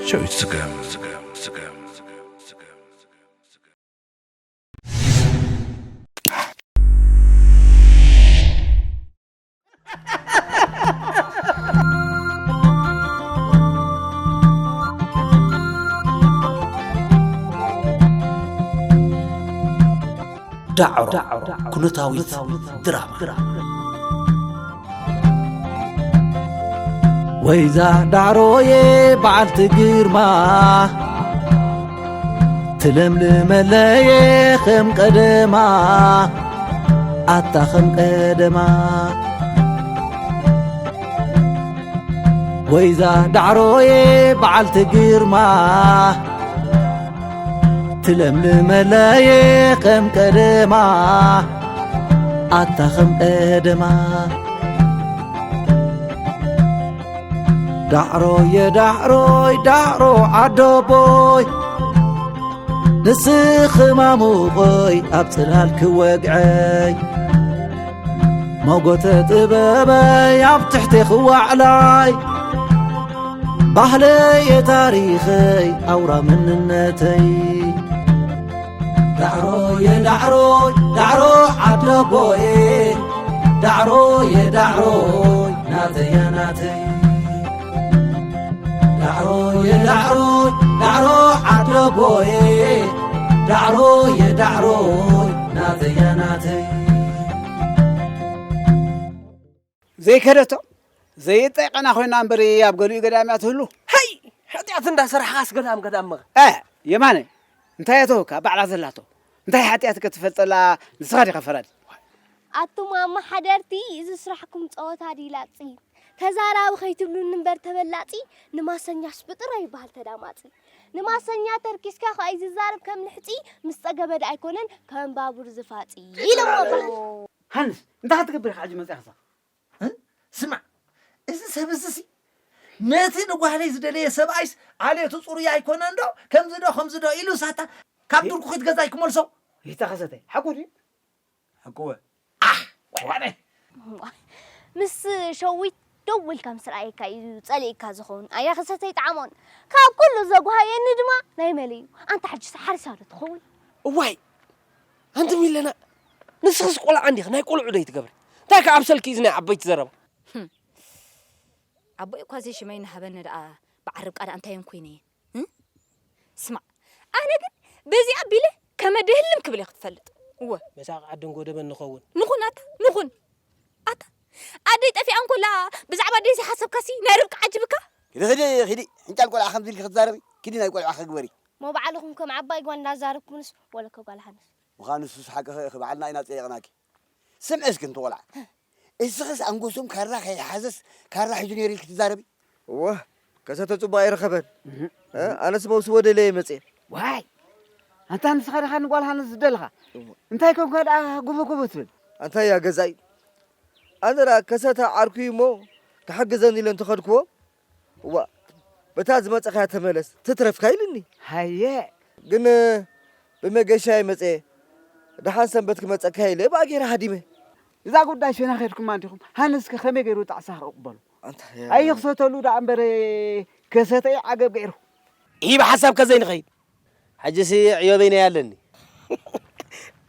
ጨዊት ስገም። ዳዕሮ ኩነታዊት ድራማ። ወይዛ ዳዕሮዬ በዓልቲ ግርማ፣ ትለምልመለየ ከም ቀደማ፣ ኣታ ከም ቀደማ። ወይዛ ዳዕሮዬ በዓልቲ ግርማ፣ ትለምልመለየ ከም ቀደማ፣ ኣታ ከም ቀደማ። ዳዕሮየ ዳዕሮይ ዳዕሮ ዓደቦይ፣ ንስኺ ማሙቐይ ኣብ ጽላል ክወግዐይ፣ መጎተ ጥበበይ ኣብ ትሕቲ ክዋዕላይ፣ ባህለየ ታሪኸይ ኣውራ መንነተይ። ዳዕሮየ ዳዕሮይ ዳዕሮ ዓደቦየ፣ ዳዕሮየ ዳዕሮይ ናተያ ናተይ። ዳዕሮየ ዳዕሮይ ዳዕሮ ዓደቦየ፣ ዳዕሮየ ዳዕሮይ ናተያ ናተይ። ዘይከደቶ ዘይጠይቀና ኮይና እምበር ኣብ ገሊኡ ገዳም እያ ትህሉ። ሃይ! ሓጢኣት እንዳሰራሕኻስ ገዳም ገዳም መኸ? እ፣ የማነ፣ እንታይ እያ ተወካ? ባዕላ ዘላቶ። እንታይ ሓጢኣት ከ ትፈልጠላ ንስኻ ዲኻ ፈራዲ? ኣቱም ኣመሓደርቲ፣ እዚ ስራሕኩም ጸወታ ድዩ ላጺ? ተዛራቢ ከይትብሉኒ እምበር ተበላጺ፣ ንማሰኛስ ብጥረ ይበሃል ተዳማጺ። ንማሰኛ ተርኪስካ ከኣ እዩ ዝዛረብ ከም ልሕጺ፣ ምስ ጸገበ ደኣ ኣይኮነን ከም ባቡር ዝፋጺ ኢሎሞ ኣቦ። ሃንስ፣ እንታይ ክትገብር ኢኻ ሕጂ መጺኻ? እ? ስማዕ፣ እዚ ሰብ እዚሲ ነቲ ንጓህለይ ዝደለየ ሰብኣይስ ዓሌቱ ጽሩይ ኣይኮነን ዶ? ከምዚ ዶ፣ ከምዚ ዶ ኢሉ ሳታ ካብ ይ- ድርኩኺት ገዛይ ክመልሶ? ይታ ከሰተ፣ ሓቁ ድዩ? ሓቁ ወ-፣ ኣሕ፣ ዋይ ዋይ። ምስ ሸዊት ደው ኢልካ ምስ ረኣየካ እዩ ጸሊእካ ዝኸውን። ኣያ ከሰተ ይጥዓሞን። ካብ ኩሉ ዘጓሃየኒ ድማ ናይ መለይ እዩ። ኣንታ ሕጂስ ሓሪሳ ዶ ትኸውን? እዋይ፣ ኣንቲ ሚለና፣ ንስኽስ ቆልዓ እንዲኺ፣ ናይ ቆልዑ ዶ ይትገብሪ? እንታይ ከ ኣብ ሰልኪ እዚ ናይ ዓበይቲ ዘረባ? ህም። ኣቦይ እኳ ዘይሽመይ እናሃበኒ ደኣ፣ ብዓርብ ቃዳ እንታይ እዮም ኮይነ እየ? ህም? ስማዕ፣ ኣነ ግን በዚ ኣቢለ ከመ ድህልም ክብል እየ ክትፈልጥ። እወ። መሳቕ ዓድን ጎደበን ንኸውን። ንኹን ኣታ፣ ንኹን። ኣታ፣ ኣደይ ጠፊኣ እንኮላ ብዛዕባ ኣደይ ዘይሓሰብካሲ ናይ ርብቃ ዓጅብካ? ኪዲ፣ ኪዲ፣ ኪዲ። ሕንጫል ቆልዓ ከምዚ ኢልኪ ክትዛረቢ? ኪዲ ናይ ቆልዓ ክግበሪ። እሞ ባዕልኹም ከም ዓባይ ጓል እንዳዛረብኩምንስ ወለከ ጓል ሓንስ። ምዃኑ ንሱስ ሓቅኺ ኢኺ፣ ባዕልና ኢና ጸይቕናኪ። ስምዒ እስኪ እንቲ ቆልዓ። እስኽስ ኣንጎሶም ካራ ከይሓዘስ ካራ ሒዙ ነይሩ ኢልኪ ትዛረቢ? እወ፣ ከሰተ ጽቡቕ ኣይረኸበን። እህ። እ? ኣነስ መውስቦ ደለየ መጽየ። ዋይ! ኣንታ ንስኻ ዲኻ ንጓል ሃንስ ዝደለኻ? እወ። እንታይ ኮንካ ደኣ ጉቡ ጉቡ ትብል? ኣንታ እያ ገዛኢ። ኣነ ደኣ ከሰተ ዓርኩ እዩ እሞ ክሕግዘኒ ኢለ እንተኸድክዎ፣ እዋ፣ በታ ዝመጸኻያ ተመለስ፣ ትትረፍካ ኢልኒ። ሃየ። ግን ብመገሻ ይመጸ፣ ደሓን ሰንበት ክመጸካ ኢለ ብኣ ገይረ ሃዲመ። እዛ ጉዳይ ሸና ኸድኩማ እንዲኹም? ሃንስከ ከመይ ገይሩ ጣዕሳ ክቕበሉ? ኣንታ ያ-፣ ኣይኽሰተሉ ደኣ እምበር ከሰተ እዩ ዓገብ ገይሩ። ኢሂ፣ ብሓሳብ ከዘይንኸይድ። ሕጂሲ ዕዮ በይነይ ኣለኒ።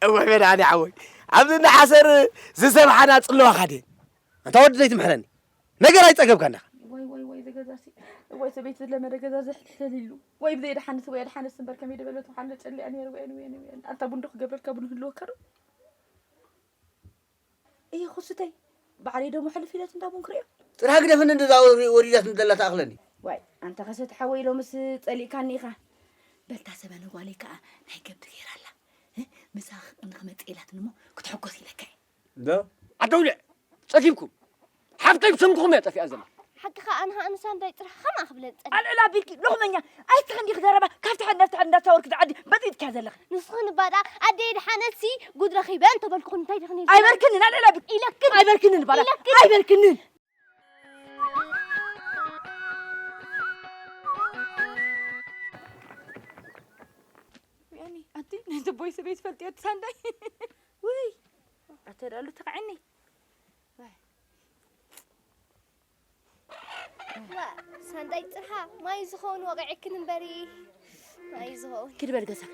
እውሕ መድሃኒ ሓወይ፣ ኣብዚ እናሓሰር ዝሰብሓና ጽለዋኻ ድየን? ኣንታ ወዲ ዘይትምሕረኒ። ነገር ኣይጸገብካን ዲኻ? ወይ፣ ወይ፣ ወይ፣ እዚ ገዛሲ። እዋይ፣ ሰበይቲ ዝለመደ ገዛ ዝሕልሕል ኢሉ። ወይ ብዘይ ደሓንስ፣ ወይ ኣድሓንስ እምበር ከመይ ደበለት ምዃን ጨሊኣ ነይሩ። ወይን፣ ወይን፣ ወይን። ኣንታ ቡን ዶ ክገብረልካ ቡን ህልወካ ዶ? እየ፣ ኹስተይ። ባዕለይ ደሞ ሕልፍ ኢለት እንዳ ቡን ክርእዮ። ጥራ ግደፍኒ፣ እንደዛ ወሪ-፣ ወሪዳት እንደላ ትኣኽለኒ። ዋይ፣ ኣንታ ከሰተ ሓወይ፣ ሎምስ ጸሊእካኒ ኢኻ። በልታ ሰበነ ጓለይ ከኣ ናይ ከብዲ ገይራ ኣላ። እ? ምሳኽ ንኽመጽእ ኢላትኒ እሞ ክትሕጎስ ኢለካ እየ። እንዶ? ዓዲ ኣውሊዕ፣ ጸጊብኩም። ሓፍተይ ብሰንክኹም እያ ጠፊኣ ዘላ። ሓቅኻ፣ ኣነ ኸኣ ንሳ እንታይ ጥራሕ ኸማኣ ክብለን ጸኒሐ። ኣልዕል ኣቢልኪ፣ ሎኽመኛ፣ ኣይትኽን ዲኺ ዘረባ፣ ካብቲ ሓድ ናብቲ ሓድ እንዳተዛወርኪ ትዓዲ በጢጥኪያ ዘለኺ። ንስኽን እባ ደኣ፣ ኣደይ ደሓነትሲ ጉድ ረኺበ እንተበልኩኽን እንታይ ዲኽን ኢልክኒ? ኣይበርክንን፣ ኣልዕል ኣቢልኪ። ኢለክን። ኣይበርክንን እባ ደኣ። ኢለክን። ኣይበርክንን። ወያኔ፣ ኣቲ፣ ናይዚ ቦይ ሰበይቲ ፈልጥዮ እቲ ሳንዳይ። ውይ፣ ኣተ ደኣሉ ተኸዐኒ። ዋይ። ዋ፣ ሳንዳይ ጽርሓ ማይ ዝኸውን ወቕዒክን እምበሪ። ማይ ዝኸውን። ኪድ በል ገዛኻ።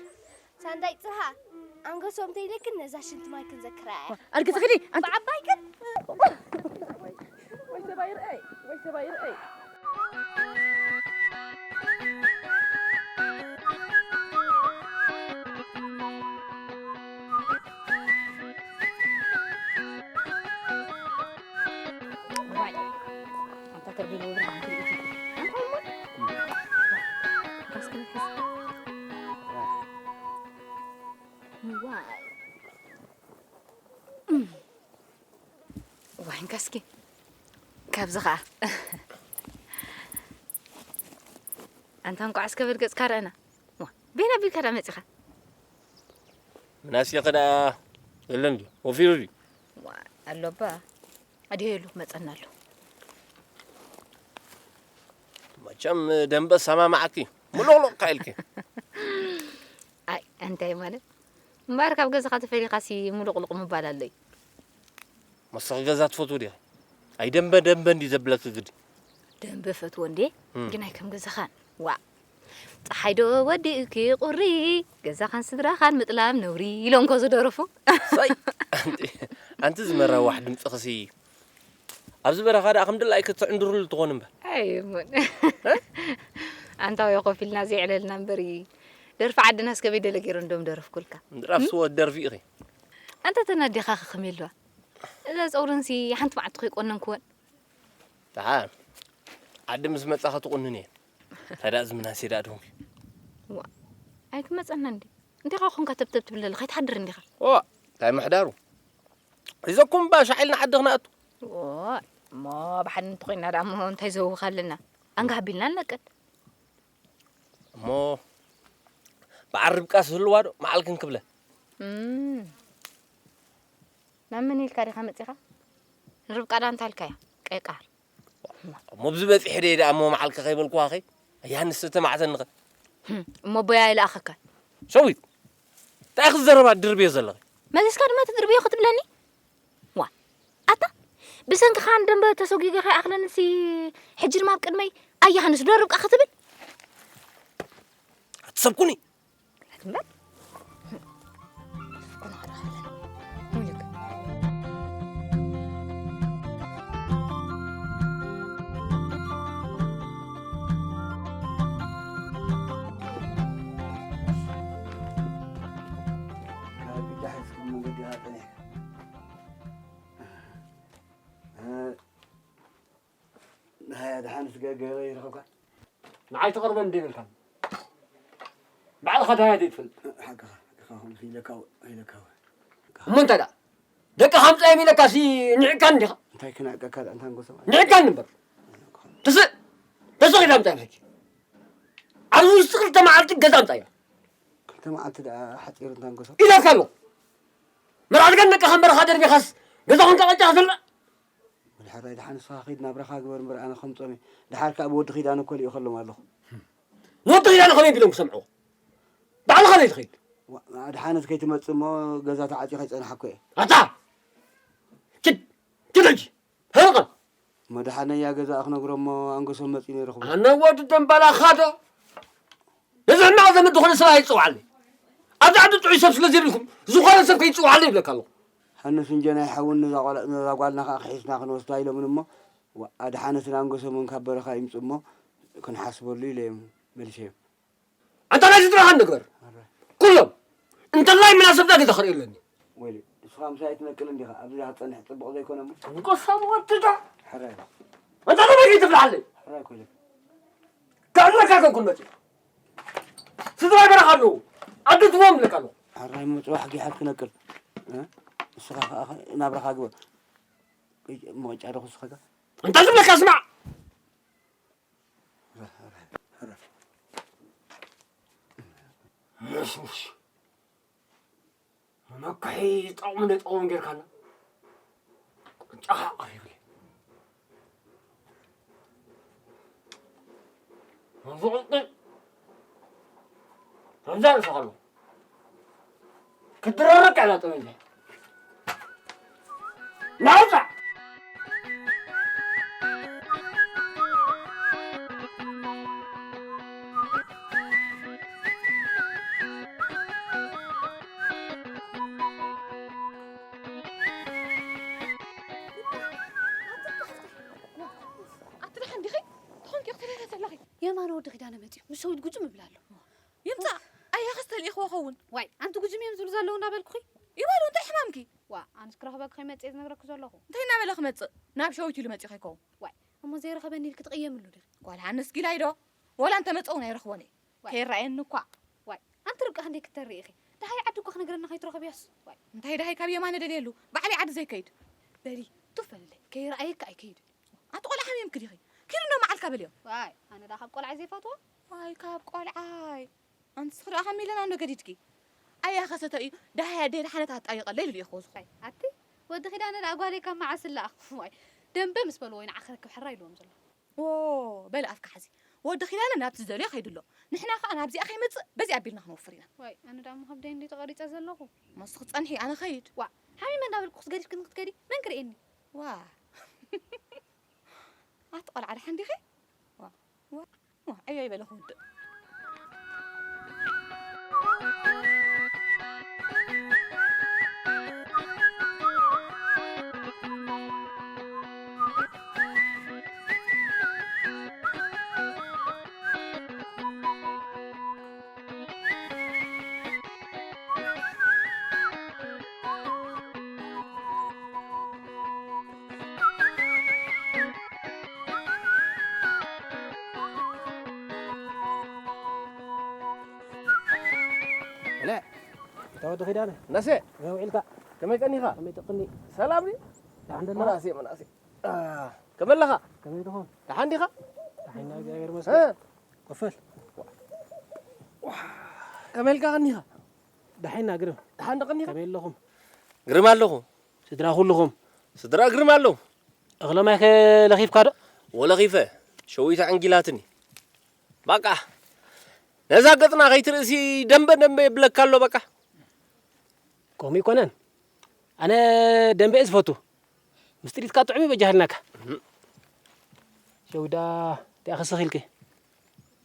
ሳንዳይ ጽርሓ፣ ኣንገሶም ተይለክን ነዛ ሽንቲ ማይ ክንዘክራ እያ። ኣርግጽ ኺዲ፣ ኣንቲ ብዓባይ ግን። ወይ ሰብኣይ ርኣይ፣ ወይ ሰብኣይ ርኣይ። ዋይ፣ ኣንታ ተርቢን ወብርሃን ትርኢ። ኣንታ ይሞት። ካስክን ሕዝ። ዋይ። ዋይ፣ እንካ እስኪ። ካብዚ ኸዓ። ኣንታ እንኳዕ እስከ በል ገጽካ ረኣና። ዋ፣ ቤና ቢልካ ደኣ መጺኻ? ምናሴ ኸ ደኣ የለን ድዩ? ወፊሩ ድዩ? ዋ፣ ኣሎ እባ። ኣድዮ የሉ ክመጸና ኣሎ። መቸም ደንበ ሰማማዕኪ። ሙሉቕሉቕ ኢልኪ። ኣይ፣ እንታይ ማለት? እምበኣር ካብ ገዛኻ ተፈሊኻሲ ሙሉቕሉቕ ምባል ኣሎ እዩ። መሰኺ ገዛ ትፈትዊ ዲኺ? ኣይ ደንበ ደንበ እንዲ ዘብለኪ ግዲ። ደንበ ፈትዎ እንዴ? እም። ግን ኣይ ከም ገዛኻን። ዋእ። ጸሓይ ዶ ወዲእኪ ቁሪ፣ ገዛኻን ስድራኻን ምጥላም ነውሪ ኢሎም እኮ ዝደረፉ። ሳይ፣ ኣንቲ፣ ኣንቲ ዝመራዋሕ ድምፅኽሲ። ኣብዚ በረኻ ደኣ ከም ድላይኪ ትዕንድሩሉ ትኾኑ እምበር። ኣይ እሙን። እ? ኣንታ ወይ ኮፍ ኢልና ዘየዕለልና እምበር፣ ደርፊ ዓድናስ ከመይ ደለ ገይሮም ደም ደረፍኩልካ። ምድራፍ እም? ስወት ደርፊ ኢኺ። ኣንታ ተናዲኻ ክኽም የለዋ። እዛ ጸጉርንሲ ሓንቲ መዓልቲ ከይቆነንክወን። ደሓን ዓዲ ምስ መጻኺ ትቑንኒ እየ። እንታይ ደኣ እዚ ምናሴ ደኣ ደንጉዩ። ዋ፣ ኣይክመጸና እንዴ? እንዴኻ ኾንካ ተብተብ ትብል ዘለኻ? ኣይትሓድር እንዴኻ? ኦ፣ እንታይ ምሕዳሩ? ሒዘኩም እባ ሻዕ ኢልና ዓዲ ክነኣቱ። ኦ፣ እሞ ብሓደ እንተኾይንና ደኣ እሞ እንታይ ዘውኽ ኣለና? ኣንጋ ሃቢልና ንነቅል። እሞ በዓል ርብቃስ ህልዋ ዶ መዓል ክንክብለ? እም። ናብ መን ኢልካ ዲኻ መጺኻ? ንርብቃ ዳ እንታይ ኢልካያ? ቀይቃር። እሞ ብዚ በጺሐ ደየ ደኣ እሞ መዓልከ ከይበልኩኻ ኸይ? ኣያ ንስ ተማዕተንኸ? ህም፣ እሞ ቦያ ይልኣኸካ። ሸዊት፣ እንታይ ክዘረባ ድርብዮ ዘለኺ? መሊስካ ድማ ትድርብዮ ክትብለኒ? ዋ፣ ኣታ፣ ብሰንክኻ ንደንበ ተሰጒገ ከይኣኽለንሲ ሕጂ ድማ ኣብ ቅድመይ ኣያ ሃንስ ዶ ርብቃ ክትብል? ኣትሰብኩኒ። ኣትምበር። ካብ ብጃ ሓዝኩም መንገዲ ኣጠኒሕካ። ሃያ ደሓንስ ገ-፣ ገ-፣ ይረኸብካ? ንዓይ ትቐርበኒ እንደ ይበልካኒ። ባዕልኻ ደሃያ ዘይትፈልጥ። ሓቅኻ፣ ሓቅኻ፣ ኹን ኢለካ፣ ኢለካ። እሞ እንታይ ደኣ? ደቅኻ ኣምጻዮም ኢለካሲ ንዒቕካኒ ዲኻ? እንታይ ክነዕቀካ ደኣ፣ እንታ ንጎሰ ማለት? ንዒቕካኒ እምበር። ትስእ፣ ተሰኺላ ኣምጻዮም ሕጂ። ኣብዚ ውሽጢ ክልተ መዓልቲ ገዛ ኣምጻዮ። ክልተ መዓልቲ ደኣ ሓጺሩ፣ እንታ ንጎሰ። ኢለካ ኣለኹ። መርዓትካን ደቅኻን በረኻ ደርቢኻስ ገዛ ኾንካ ቀልጢኻ ትሰርዕ? ወዲ ሕራይ፣ ደሓን ንስኻ ኺድ፣ ናብራኻ ግበር እምበር፣ ኣነ ከምጾም እየ። ደሓር ከኣ ብወዲ ኺዳነ እኮ ልኢኸሎም ኣለኹ። ንወዲ ኺዳነ ከመይ ቢሎም ክሰምዕዎ? ባዕልኻ ዘይትኸይድ? ዋ፣ ደሓነት ከይትመጽእ እሞ ገዛ ተዓጽዩ ከይጸንሓ እኮ እየ። ኣታ! ኪድ! ኪድ ሕጂ! ህርቐ! እሞ ደሓነያ ገዛ ክነግሮ እሞ ኣንገሶም መጺኡ ነይሩ ክብሎ። ኣነ ወዲ ደምባላኻ ዶ? ነዚ ሕማቕ ዘመድ ዝኾነ ሰብ ኣይጽውዓለይ። ኣብዚ ዓዲ ጥዑይ ሰብ ስለ ዘይብልኩም፣ ዝኾነ ሰብ ከይጽውዓለይ ይብለካ ኣለኹ። ሃንስ እንጀ ናይ ሓውን ነዛ ጓል-፣ ነዛ ጓልና ከኣ ክሒስና ክንወስዳ ኢሎምን እሞ፣ ዋ፣ ኣድሓነትን ኣንገሶምን ካብ በረኻ ይምጹ እሞ፣ ክንሓስበሉ ኢለ እዮም መሊሰዮም። ኣንታ ናይ ስድራኻ ንግበር። ኣረ። ኩሎም። እንተላይ ምናሰብታ ገዛ ክርኢ ኣለኒ። ወይለይ፣ ንስኻ ምሳይ ኣይትነቅልን ዲኻ? ኣብዚ ዲኻ ትጸንሕ ጽቡቕ ዘይኮነ እሞ። ንቆሳም ወድዳ። ሕራይ። ኣንታ ተበይ ትብልዓለይ? ሕራይ ኮይለካ። ከዕለካ ከንኩን መጽእ። ስድራይ በረኻ ኣለዉ። ዓዲ ትቦም ይብለካ ኣለኹ። ሕራይ እሞ ጽባሕ ጊሓት ክነቅል። እ? ንስኻ ከኣ ናብራኻ ግበር። መቐጫ ዶ ክስኸካ? ኣንታ ዝብለካ ስማዕ። ሕራይ፣ ሕራይ፣ ሕራይ። ሙሽሙሽ። መመክሒ ጠቕሙ ነጠቕሙ ጌርካና። ቅጫኻ ቀሪብለ። መብቕቕ። ከምዛ ርእሰ ከሎ። ክትረረቅ ያላ ጠመንጃ። ናውጣ! የማነ ወዲ ኪዳነ መጺኡ ምስ ሸዊት ጉጅም ይብል ኣሎ። ይምጻእ። ኣያ ኸስ ተልኢኽዎ ኸውን። ዋይ ኣንቲ ጉጅም እዮም ዝብሉ ዘለዉ እናበልኩኺ። ይበሉ እንታይ ሕማምኪ? ዋ ኣንስ ክረኽበኪ ከይመጽእ ዝነግረኪ ዘለኹ። እንታይ እናበለ ክመጽእ? ናብ ሸዊት ኢሉ መጺኡ ከይከውን። ዋይ እሞ ዘይረኸበኒ ኢልኪ ትቕየምሉ ዲኺ? ጓል ሃንስ ጊላይ ዶ? ወላ እንተመጸ እውን ኣይረኽቦን እየ። ከይረኣየኒ እኳ። ዋይ ኣንቲ ርብቃ ክንደይ ክትተርኢ ኢኺ። ደሃይ ዓዲ እኮ ክነግረና ከይትረኽብያስ። ዋይ እንታይ ደሃይ ካብ የማነ ደልየሉ ባዕለይ ዓዲ ዘይከይድ። በሊ ቱፍ በልለይ ከይረኣየካ ኣይከይድን። ኣቲ ቆልዓ ሓሚምኪ ዲኺ? ኪዲ እንዶ መዓልካ በልዮ። ዋይ ኣነ ዳ ካብ ቆልዓይ ዘይፈትዎ። ዋይ ካብ ቆልዓይ ኣንስኺ ደኣ ከመይ ኢለና እንዶ ገዲድኪ? ኣያ ከሰተ እዩ ደሃይ ኣደይ ደሓነት ኣጣይቐለይ ኢሉ እየ ክወዝኹ። ኣቲ ወዲ ኪዳነ ደኣ ጓለይ ካብ መዓስ ለኣኹ። ዋይ ደንበ ምስ በልዎ ኢና ዓኽረክብ ሕራ ኢልዎም ዘሎ። ዎ በሊ ኣፍካ ሓዚ። ወዲ ኪዳነ ናብቲ ዝደልዮ ከይዱ ኣሎ። ንሕና ከኣ ናብዚኣ ከይመጽእ በዚ ኣቢልና ክንወፍር ኢና። ዋይ ኣነ ደኣ እሞ ከብደይ እንድዩ ተቐሪጸ ዘለኹ። እሞ ንስኺ ጸንሒ ኣነ ኸይድ። ዋእ ሓሚመ እንዳበልኩኽስ ገዲፍክኒ ክትከዲ መን ክርእየኒ? ዋእ ኣቲ ቆልዓ ደሓን ዲኺ? ዋእ ዋእ ዋእ ዕዮይ በለ ክውድእ። እለ እታ ወዲ ኺዳነ ናሴ ከመይ ውዒልካ? ከመይ ቀኒኻ? ከመይ ትቕኒ? ሰላም ድዩ? ደሓን ደለኻ? መናእሰይ መናእሰይ ከመይ ኣለኻ? ከመይ ትኾን? ደሓን ዲኻ? ደሓን ኢና እግዚኣብሔር ይመስገን። ኮፈል ከመይ ኢልካ ቀኒኻ? ደሓን ኢና ግርም። ደሓን ዶ ቀኒኻ? ከመይ ኣለኹም? ግርም ኣለኹ። ስድራ ኩልኹም? ስድራ ግርም ኣለዉ። እኽለ ማይከ ለኺፍካ ዶ? ወለኺፈ ሸዊት ዓንጊላትኒ። ባቃ ነዛ ገጽና ከይትርእሲ ደንበ ደንበ የብለካ ኣሎ በቃ። ከምኡ ይኮነን። ኣነ ደንበ እየ ዝፈቱ። ምስ ጥሪትካ ጥዑም እዩ በጃህልናካ። ሸዊዳ እንታይ ክስኽ ኢልኪ?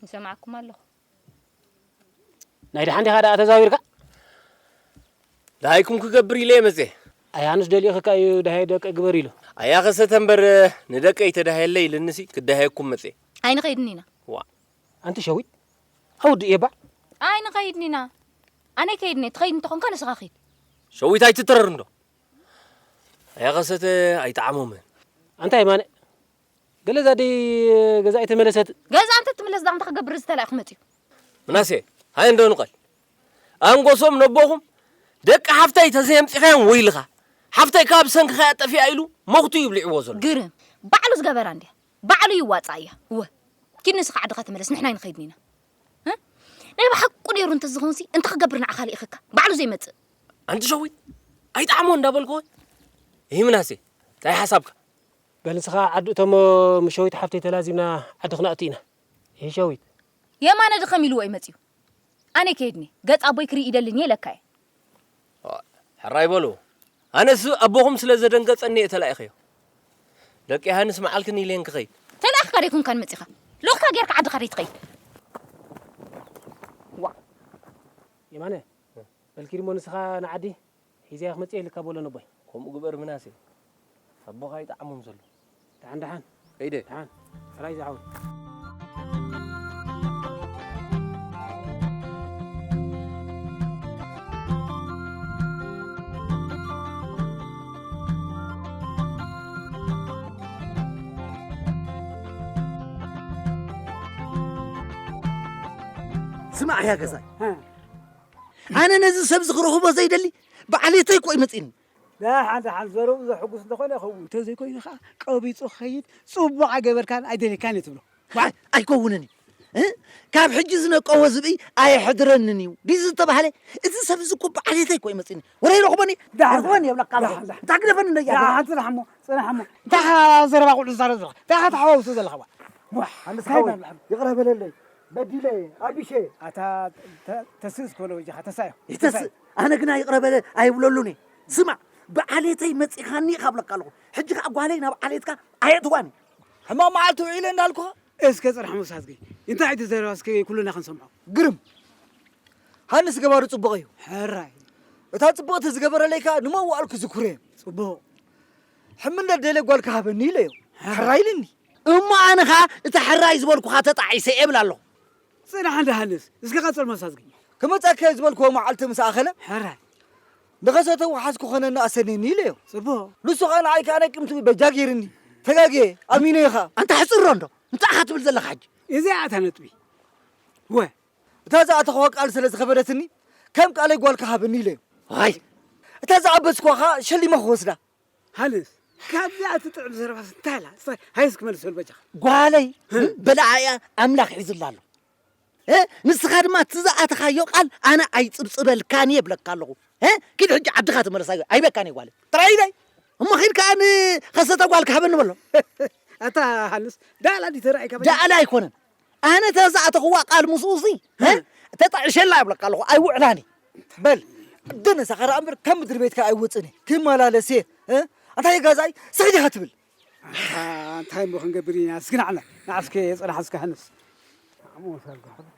ይሰማዕኩም ኣለኹ። ናይ ደሓን ዲኻ ደኣ ተዛዊርካ? ደሃይኩም ክገብር ኢለ እየ መጽየ። ኣይ ኣነስ ደሊኽካ እዩ ደሃየ ደቀ ግበር ኢሉ። ኣያ ኸሰተ እምበር ንደቀይ ተዳህየለይ ኢልንሲ ክዳሃየኩም መጽየ። ኣይንኸይድን ኢና። ዋእ ኣንቲ ሸዊት ኣውድእ እየ ባዕ። ኣይንኸይድን ኢና። ኣነ ከይድን እየ ትኸይድ እንተኾንካ ንስኻ ኺድ። ሸዊት ኣይትትረር እንዶ። ኣያ ኸሰተ ኣይጠዓሞምን። ኣንታ የማነ ገለ እዛ ደይ ገዛ ኣይተመለሰት። ገዛ እንተ ትምለስ ዳኣ እንታይ ክገብር እዚ ተላኢኹ መጺኡ? ምናሴ ሃየ እንዶ ንቐል። ኣንጎሶም ነቦኹም ደቂ ሓፍተይ ተዘየምጺኻዮም ወይልኻ። ሓፍተይ ካብ ሰንክኻ እያ ጠፊኣ ኢሉ ሞኽቱ እዩ ብሊዕዎ ዘሎ። ግርም ባዕሉ ዝገበራ እንድያ ባዕሉ ይዋጻ እያ። እወ ኪድ ንስኻ ዓድኻ ተመለስ ንሕና ኣይንኸይድን ኢና። እ? ናይ ብሓቁ ነይሩ እንተዝኾንሲ እንታይ ክገብር ንዓኻ ልኢኽካ ባዕሉ ዘይመጽእ። ኣንቲ ሸዊት ኣይጠዓሞ እንዳበልኩ ወይ? ይህ ምናሴ እንታይ ሓሳብካ? በል ንስኻ ዓዲ እቶሞ ምስ ሸዊት ሓፍተይ ተላዚብና ዓዲ ክነእቱ ኢና። ይህ ሸዊት። የማነ ድኸም ኢልዎ እዩ መጺኡ። ኣነ ከይድኒ ገጽ ኣቦይ ክርኢ ይደልን እየ ኢለካ እየ። ሕራይ በሉ። ኣነስ ኣቦኹም ስለ ዘደንገጸኒ እየ ተላኢኸዮ። ደቂ ሃንስ መዓልክን ኢለየን ክኸይድ። ተላኢኽካ ደይኮንካን መጺኻ። ልኡኽካ ጌርካ ዓድኻ ደይትኸይድ። ዋ። የማነ በልኪ ድሞ ንስኻ ንዓዲ ሒዘያ ክመጽእ ኢልካ በሎ ነቦይ። ከምኡ ግበር ምናሴ። ኣቦኻ ኣይጠዓሞም ዘሎ። ደሓን ደሓን ከይደ። ደሓን ሕራይ ዝሓወይ። ስማዕ እያ ገዛይ፣ ኣነ ነዚ ሰብዚ ክረኽቦ ዘይደሊ ብዓሌተይ እኮ እዩ መፂኒ። ደሓን ደሓን ዘረብኡ ዘሐጉስ እንተኾነ ይኸውን፣ እንተዘይኮይኑ ኸዓ ቀቢፁ ክኸይድ ፅቡቕ ኣይገበርካን ኣይደለይካን እየ ትብሎ። ዋይ ኣይከውንን እዩ እ ካብ ሕጂ ዝነቀወ ዝብኢ ኣየሕድረንን እዩ ድዩ ዝተባህለ? እዚ ሰብ እዚ እኮ ብዓሌተይ እኮ እዩ መፂኒ። ወረ ይረኽቦኒ ደሓን። ይረኽቦኒ የብለካ ኣለኹ። ደሓን፣ ደሓን። እንታይ ግደፈኒ እንደያ ደሓን፣ ጽናሕ እሞ፣ ጽናሕ እሞ። እንታይ ኢኻ ዘረባ ቁልዒ ትዛረብ ዘለኻ? እንታይ ኢኻ ተሓዋውሱ ዘለኻ? ዋ፣ ኣንስ እንታይ ሓወይ፣ ይብላዕ? ይቕረ በለለይ፣ በዲለ፣ ኣቢሸ። ኣታ ተ- ተስእ እስኮ በሎ በጃኻ፣ ተሳዮ። ይተስእ። ኣነ ግና ይቕረ በለ ኣይብለሉን እየ። ስማዕ፣ ብዓሌተይ መጺኻኒ ኢኻ እብለካ ኣለኹ። ሕጂ ከኣ ጓለይ ናብ ዓሌትካ ኣየእትዋን እየ። ሕማቕ መዓልቲ ውዒለ እንዳልኩኻ። እስከ ጽናሕ መውሳትኪ። እንታይ እዩ እቲ ዘረባ እስኪ ኩልና ክንሰምዖ? ግርም። ሃንስ ገባሩ ጽቡቕ እዩ። ሕራይ። እታ ጽቡቕቲ ዝገበረለይ ከኣ ንመዋእልኩ ዝኩረ። ጽቡቕ። ሕምነት ደልየ ጓልካ ሃበኒ ኢለዮ። ሕራይ ኢልኒ። እሞ ኣነ ኸኣ እቲ ሕራይ ዝበልኩኻ ተጣዒሰ እየ እብል ኣለኹ። ጽናሕ እንዳ ሃንስ፣ እስከ ቀጽል መሳዝጊ። ክመጸከ ዝበልክዎ መዓልቲ ምስ ኣኸለ፣ ሕራይ። ንኸሰተ ወሓዝኩ ኸነኒ ኣሰኒኒ ኢለዮ። ጽቡቕ። ንሱ ኸኣ ንዓይ ከኣ ናይ ቅምቲ በጃ ገይርኒ። ተጋግየ፣ ኣሚነዮ ኸኣ። ኣንታ ሕጽሮ እንዶ፣ እንታይ ኢኻ ትብል ዘለኻ ሕጂ? እዚኣ እታ ነጥቢ። ወ። እታ ዝኣተኽዋ ቃል ስለ ዝኸበደትኒ፣ ከም ቃለይ ጓልካ ሃበኒ ኢለዮ። ዋይ። እታ ዝኣበስኳ ኸኣ ሸሊመ ክወስዳ። ሃንስ፣ ካብዚኣ ትጥዕም ዘረባስ እንታይ ኣላ? እስታይ፣ ሃይስ ክመልሰሉ በጃኻ። ጓለይ፣ ህ። በላዓያ ኣምላኽ ሒዙላ ኣሎ። እ? ንስኻ ድማ እቲ ዝኣተኻዮ ቃል ኣነ ኣይጽብጽበልካን እየ እብለካ ኣለኹ። እ? ኪድ ሕጂ ዓድኻ ተመለስ፣ ኣይ-፣ ኣይበካን እየ ጓለይ። ጥራይ ኢለይ። እሞ ኺድ ከኣ ንኸሰተ ጓልካ ሃበኒ በሎ። ኣታ ሃንስ፣ ዳእላ ድዩ ተራእይካ በጃኻ? ዳእላ ኣይኮነን። ኣነ ተዝኣተኽዋ ቃል ምስኡሲ፣ እ? እ። ተጣዕሸላ እብለካ ኣለኹ፣ ኣይውዕላን እየ። በል፣ ደነሳ ኸራ እምበር ካብ ምድሪ ቤትካ ኣይወፅእን እየ። ክመላለስ እየ፣ እ? ኣንታይ ጋዛይ፣ ስሕት ኢኻ ትብል? ኣታ፣ እንታይ እሞ ክንገብር ኢና? እስኪ ንዓና፣ ንዓ እስኪ ጽናሕ እስኪ ሃንስ።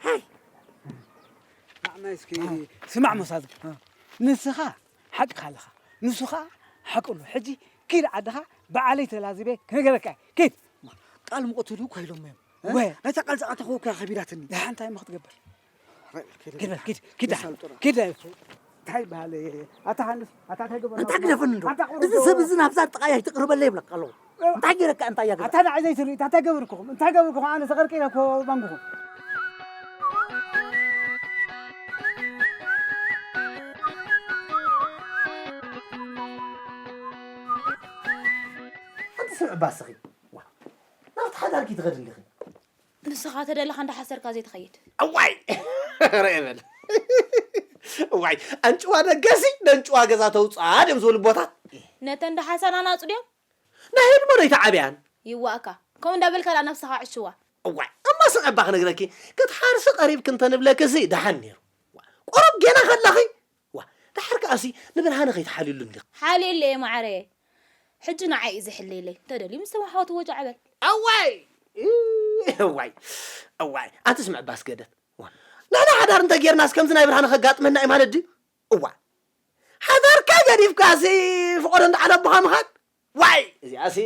ሃይ። ንዓና እስኪ ስማዕ መሳዝካ። ንስኻ ሓቅኻ ኣለኻ። ንሱ ኸኣ ሓቁ ኣሎ። ሕጂ ኪድ ዓድኻ፣ ባዕለይ ተላዚበ ክነገረካ እየ። ኪድ። ቃል ምቐትሉ እኳ ኢሎሞ እዮም። እ? ወ። ናይታ ቃል ዝኣተኽዎ እኳ ከቢዳትኒ። ደሓን እንታይ እሞ ክትገብር? ኪድ በል፣ ኪድ፣ ኪድ፣ ኪድ። እንታይ በሃል? ኣታ ሃንስ፣ ኣታ እንታይ ገበርና? እንታይ ግደፈኒ እንዶ? ኣታ ቁሩብ እዚ ሰብ እዚ ናብዛ ጥቓይ ኣይትቕርበለይ ይብለካ ኣለኹ። እንታይ ገይረካ እንታይ እያ ገዛ? ኣታ ንዓይ ዘይትርኢ፣ እንታይ ገበርኩኹም? እንታይ ገበርኩኹም? ኣነ ተቐርቂረ እኮ ባንኩኹም። ኣንቲ ስምዒ ባስኺ። ዋ፣ ናብቲ ሓዳርኪ ትኸዲ እንዲኺ። ንስኻ ተደለኻ እንዳሓሰርካ ዘይትኸይድ። እዋይ! ርአ በል። እዋይ! ኣንጭዋ ደገሲ፣ ነንጭዋ ገዛ ተውፅኣ ድዮም ዝብሉ ኣቦታት። ነተን ደሓሰና ናፁ ድዮም? ናይ ህድሞ ዶ ኣይተዓብያን? ይዋእካ። ከምኡ እንዳበልካ ደኣ ነብስኻ ዕሽዋ። እዋይ! እሞ ስምዒ እባ ክነግረኪ፣ ክትሓርሲ ቀሪብኪ እንተንብለኪሲ ደሓን ነይሩ። ቁሩብ ጌና ከለኺ ዋ፣ ደሓር ከኣሲ ንብርሃነ ከይትሓልየሉ እንዲኺ። ሓልየለይ እየ ማዓረየ። ሕጂ ንዓይ እዩ ዘሕልየለይ። እንተደልዩ ምስ ተማሓወቱ ወጃዕ በል። እዋይ! እዋይ! እዋይ! ኣንቲ ስምዒ እባ ኣስገደት። ዋ፣ ንሕና ሓዳር እንተ ጌርናስ ከምዚ ናይ ብርሃነ ከጋጥመና እዩ ማለት ድዩ? እዋ! ሓዳርካ ገዲፍካሲ ፍቖዶ እንዳዓለ ኣቦኻ ምኻድ? ዋይ! እዚኣሲ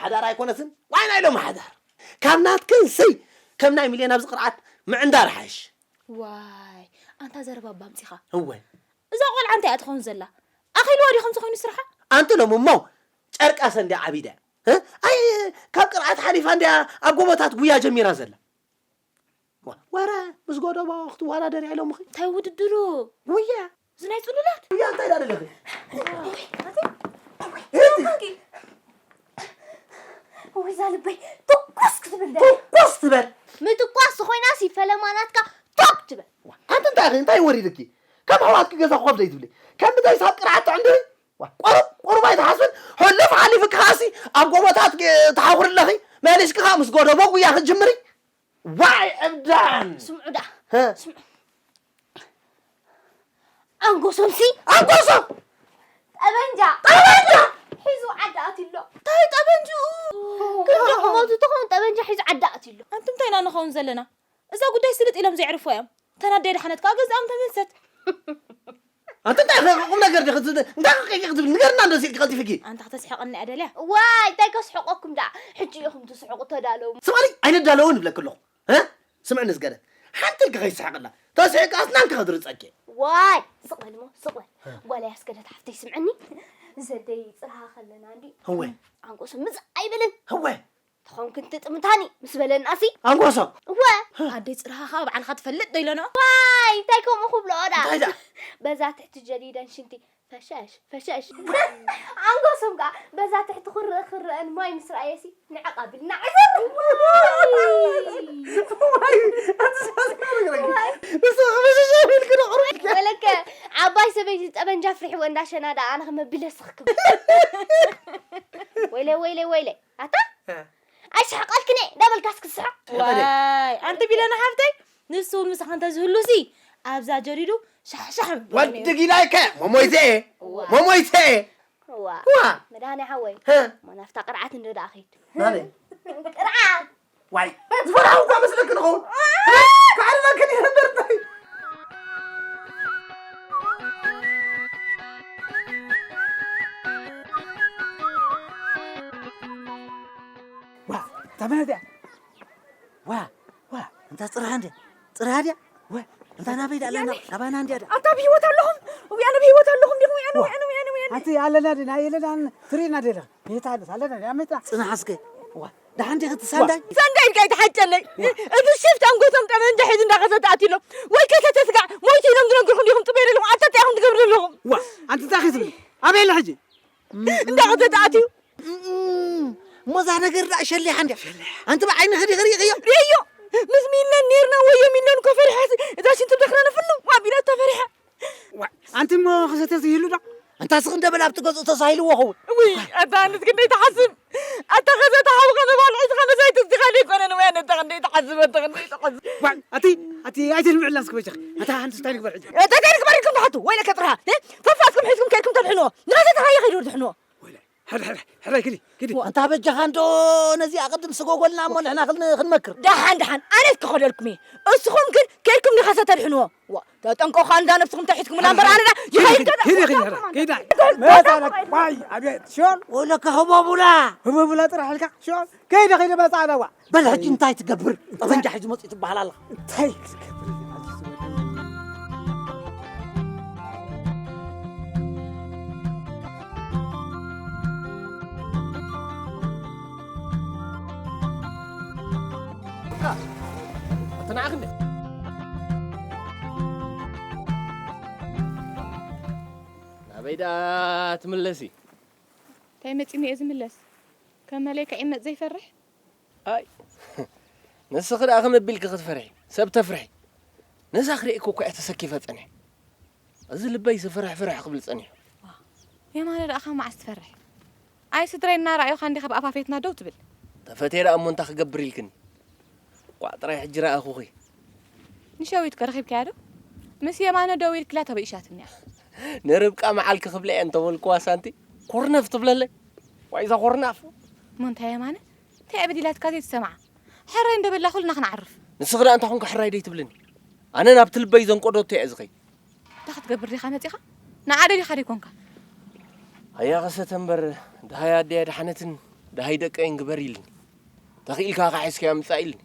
ሓዳር ኣይኮነትን። ዋይ ናይ ሎሚ ሓዳር። ካብ ናትክንሲ ከም ናይ ሚልዮን ኣብዚ ቅርዓት ምዕንዳር ሓይሽ። ዋይ! ኣንታ ዘረባ እባ ኣምጺኻ። እወ። እዛ ቆልዓ እንታይ እያ ትኸውን ዘላ? ኣኺልዋ ድዩ ከምዚ ኮይኑ ስርሓ? ኣንቲ ሎሚ እሞ ጨርቃ ሰንድያ ዓቢዳ። እ? ኣይ ካብ ቅርዓት ሓሊፋ እንድያ ኣብ ጎቦታት ጉያ ጀሚራ ዘላ። ዋ-፣ ወረ ምስ ጎደቦ ክትወዳደር ኢሎምኺ? እንታይ ውድድሩ? ጉያ። እዚ ናይ ጽሉላት? ጉያ እንታይ ደኣ ደለኺ? ኣቲ? እንታይ ኮንኪ? ወይ እዛ ልበይ ትኩስ ክትብል ደላ። ትኩስ ትበል? ምትኳስ ኮይናሲ ፈለማ ናትካ ቶክ ትበል። ዋ፣ ኣንቲ እንታይ ኢኺ? እንታይ ወሪድኪ? ከም ኣሕዋትኪ ገዛ ኮፍ ዘይትብሊ? ከም ብታይ ሳብ ቅርዓት ትዕንድሪ? ዋ፣ ቁሩብ፣ ቁሩብ ኣይትሓስብን? ሕሉፍ ሓሊፍኪ ከኣሲ ኣብ ጎቦታት ግ-፣ ትሓኹሪ ኣለኺ? መሊስኪ ከኣ ምስ ጎደቦ ጉያ ክትጅምሪ? ዋይ እብዳን! ስምዑ ደኣ። ሀ? ስምዑ። ኣንጎሶምሲ? ኣንጎሶም! ጠበንጃ! ጠበንጃ! ሒዙ ዓዲ ኣትዩ ኣሎ። እንታይ ጠበንጅኡ? ክንዲ ቁመቱ ተኾን ጠበንጃ ሒዙ ዓዲ ኣትዩ ኣሎ። ኣንቲ እንታይ ኢና ንኸውን ዘለና? እዛ ጉዳይ ስልጥ ኢሎም ዘዕርፎ እዮም። ተናደየ ድሓነት ከኣ ገዝኣም ተመልሰት። ኣንቲ እንታይ ኢኺ ቁም ነገር ዲኺ ትብል? እንታይ ኢኺ ክትብል? ንገርና እንዶ ሲልኪ ቀልጢፍኪ። ኣንታ ክተስሕቐኒ እያ ደልያ። ዋይ፣ እንታይ ከስሕቐኩም ደኣ? ሕጂ ኢኹም ትስሕቑ ተዳለዉ። ስማሊ ኣይንዳለውን እብለኪ ኣለኹ። እ? ስምዕኒ ዝገደት። ሓንቲ ኢልኪ ከይትስሕቕላ። ተስሒቐ ኣስናንኪ ከድርፀኪ። ዋይ፣ ስቕ በል እሞ፣ ስቕ በል። እ። ጓለይ ኣስገደት ሓፍተይ ስምዕኒ። ዘደይ ፅርሃ ከለና እንዲ። ህወ። ዓንቆሱ ምፅእ ኣይብልን። ህወ። ተኾንክን ትጥምታኒ ምስ በለናሲ። ኣንጎሶ። እወ። ኣደይ ጽርሃኻ ባዕልኻ ትፈልጥ ዶ ኢለንኦ? ዋይ፣ እንታይ ከምኡ ክብልኦ ደኣ? እንታይ ደኣ? በዛ ትሕቲ ጀዲደን ሽንቲ ፈሸሽ፣ ፈሸሽ። ኣንጎሶም ከኣ በዛ ትሕቲ ክርእ ክርአን ማይ ምስ ረኣየሲ ንዕቕ ኣቢልና ዕዝር። ዋይ፣ ኣትሳስና ነግረኪ። ዋይ። ንሱ ክመሸሽ ኢልኪ ዶ ቁሩብ? ወለከ ዓባይ ሰበይቲ ጠበንጃ ፍሪሕዎ እንዳሸና ደኣ ኣነ ከመቢለ ስኽክብ። ወይለ፣ ወይለ፣ ወይለ። ኣታ? እ። ኣይስሕቐልክን እየ፣ እንዳበልካስ ክትስሕቕ? ዋይ፣ ኣንቲ ቢለና ሓፍተይ፣ ንሱ እውን ምሳኻ እንተዝህሉሲ፣ ኣብዛ ጀዲዱ ሻሕሻሕ ምበሎ ነይሩ። ወዲ ጊላይከ፣ መሞይተ፣ እዋ። መሞይተ። እዋ። እዋ። መድሃኔ ሓወይ፣ እ። እሞ ናብታ ቅርዓት እንዶ ደኣ ኸይድ። ናበይ? ቅርዓት። ዋይ፣ ዝፈራሁ እኳ መስለክ ንኸውን። ክዓርበክን ይነበር እንታይ? ዋ፣ እታ መን እዚኣ? ዋ፣ ዋ፣ እንታ ጽርሃ እንድያ፣ ጽርሃ ድያ? ወ፣ እንታ ናበይ ደኣ ኣለና? ናባና እንድያ ደኣ? ኣታ ብህይወት ኣለኹም? ውያነ ብህይወት ኣለኹም ዲኹም? ውያነ፣ ዋ፣ ውያነ፣ ውያነ፣ ውያነ። ኣንቲ ኣለና ድና? የለናን፣ ትሪእና ዲና? ሜታ ኣለስ፣ ኣለና ድና? ሜታ? ጽናሕ እስከ። ዋ፣ ደሓን ዲኺ እቲ ሳንዳይ? ሳንዳይ ኢልካ ኣይትሓጨለይ። ዋ። እቲ ሽፍታ እንጎቶም ጠመንጃ ሒዙ እንዳኸሰተ ኣትዩ ኣሎ። ወይ ከይከተ ስጋዕ፣ ሞይቱ ኢሎም ዝነግርኹም ዲኹም ጽበዩ ዘለኹም? ኣታ እንታይ ኢኹም ትገብሩ ዘለኹም? ዋ፣ ኣንቲ እንታይ ኢኺ ትብሊ? ኣበይ ኣለ ሕጂ? እንዳኸሰተ ኣትዩ። እም፣ እም፣ እም። እሞ እዛ ነገር ደኣ ሸሊሓ እንድያ። ኣንቲ ብዓይንኺ ዲኺ ርኢኽዮ? ርእዮ። ምስ ሚለን ኔርና ወዮ ሚለን እኮ ፈሪሓ። እዛ ሽንቲ ብደኽና ንፍኑ ኣቢላ እታ ፈሪሓ። ዋ፣ ኣንቲ እሞ ክሰተ ዘይህሉ ዶ? ኣንታ ስኽ እንደ በል ኣብቲ ገዝኡ ተሳሂልዎ ኸውን። ውይ፣ ኣታ ኣንስ ክንደይ ትሓስብ። ኣታ ከዘ ተሓብኻ ተባልዒ ስኻ ነዛ ኣይትስኻ ዘይኮነን ወይ ኣነ ኣታ ክንደይ ትሓስብ፣ ኣታ ክንደይ ትሓስብ። ዋ፣ ኣቲ፣ ኣቲ ኣይተልምዕላ እስኪ በጃኺ። ኣታ ኣንስ እንታይ ንግበር ሕጂ? ኣታ እንታይ ንግበር ኢልኩም ትሓቱ? ወይለከ ጥርሃ። እ? ፈፋስኩም ሒዝኩም ከድኩም ተድሕንዎ። ንኸዘ ተኻየ ከይዱ ድሕንዎ። ወይለ፣ ሕረ፣ ሕረ፣ ሕረ፣ ግዲ፣ ግዲ። ዋ፣ ኣንታ በጃኻ እንዶ ነዚ ኣቐድም ስጎጎልና እሞ ንሕና ክን-፣ ክንመክር። ደሓን፣ ደሓን፣ ኣነስ ክኸደልኩም እየ። እስኹም ግን ከድኩም ንኸሰ ተድሕንዎ። ዋ፣ ተጠንቀቑ፣ እንዳ ነብስኹም ተሒዝኩምላ እምበር፣ ኣነ ዳ ይኸይድ ሂድ፣ ሂድ፣ ሂድ፣ ሂድ፣ ሂድ። መጻ ኣለካ። ዋይ፣ ኣቤት፣ ሽዮል። ወለካ ህቦቡላ። ህቦቡላ ጥራሕ ኢልካ፣ ሽዮል። ከይደ፣ ከይደ፣ መጻ ኣለዋ። በል፣ ሕጂ እንታይ ትገብር? ጠበንጃ ሒዙ መጺኡ ትበሃል ኣለኻ። እንታይ ክትገብር? ኣታ ንዓኺ እንደ ናበይ ደኣ ትምለሲ? እንታይ መጺኒ እየ ዝምለስ? ከም መለይካ ይመጽ ዘይፈርሕ? ኣይ፣ ንስኺ ደኣ ከመይ ኣቢልኪ ክትፈርሒ? ሰብ ተፍርሒ። ነዛ ክርእየኪ እኮ እየ ተሰኪፈ ጸኒሐ። እዚ ልበይሲ ፍርሕ ፍርሕ ክብል ጸኒሑ። የማነ ደኣ ካብ መዓስ ትፈርሕ? ኣይ ስድረይ እናረኣዩኻ እንዲኻ ብኣፋፌትና ደው ትብል። ተፈትየ ደኣ እሞ እንታይ ክገብር ኢልክኒ? ቋዕ ጥራይ ሕጂ ረኣኹኺ። ንሸዊትከ ረኺብካያ ዶ? ምስ የማነ ደው ኢልክላ ተበኢሻትኒ እያ። ንርብቃ መዓልኪ ክብላ እየ እንተበልክዋ ሳንቲ ኮርነፍ ትብለለይ። ዋይ እዛ ኮርናፍ። እሞ እንታይ የማነ? እንታይ እየ በዲላትካ ዘይትሰምዓ? ሕራይ እንደበላ ኩልና ክንዓርፍ። ንስኺ ደኣ እንታይ ኮንኪ ሕራይ ደይትብልኒ? ኣነ ናብቲ ልበይ ዘንቆደቶ እየ ዝኸይድ። እንታይ ክትገብር ዲኻ መጺኻ? ንዓደ ዲኻ ደይኮንካ? ሃያ ከሰተ እምበር፣ ደሃይ ኣደይ ኣድሓነትን ደሃይ ደቀይን ግበር ኢልኒ። ተኽኢልካ ከኣ ሒዝካዮ ምጻእ ኢልኒ።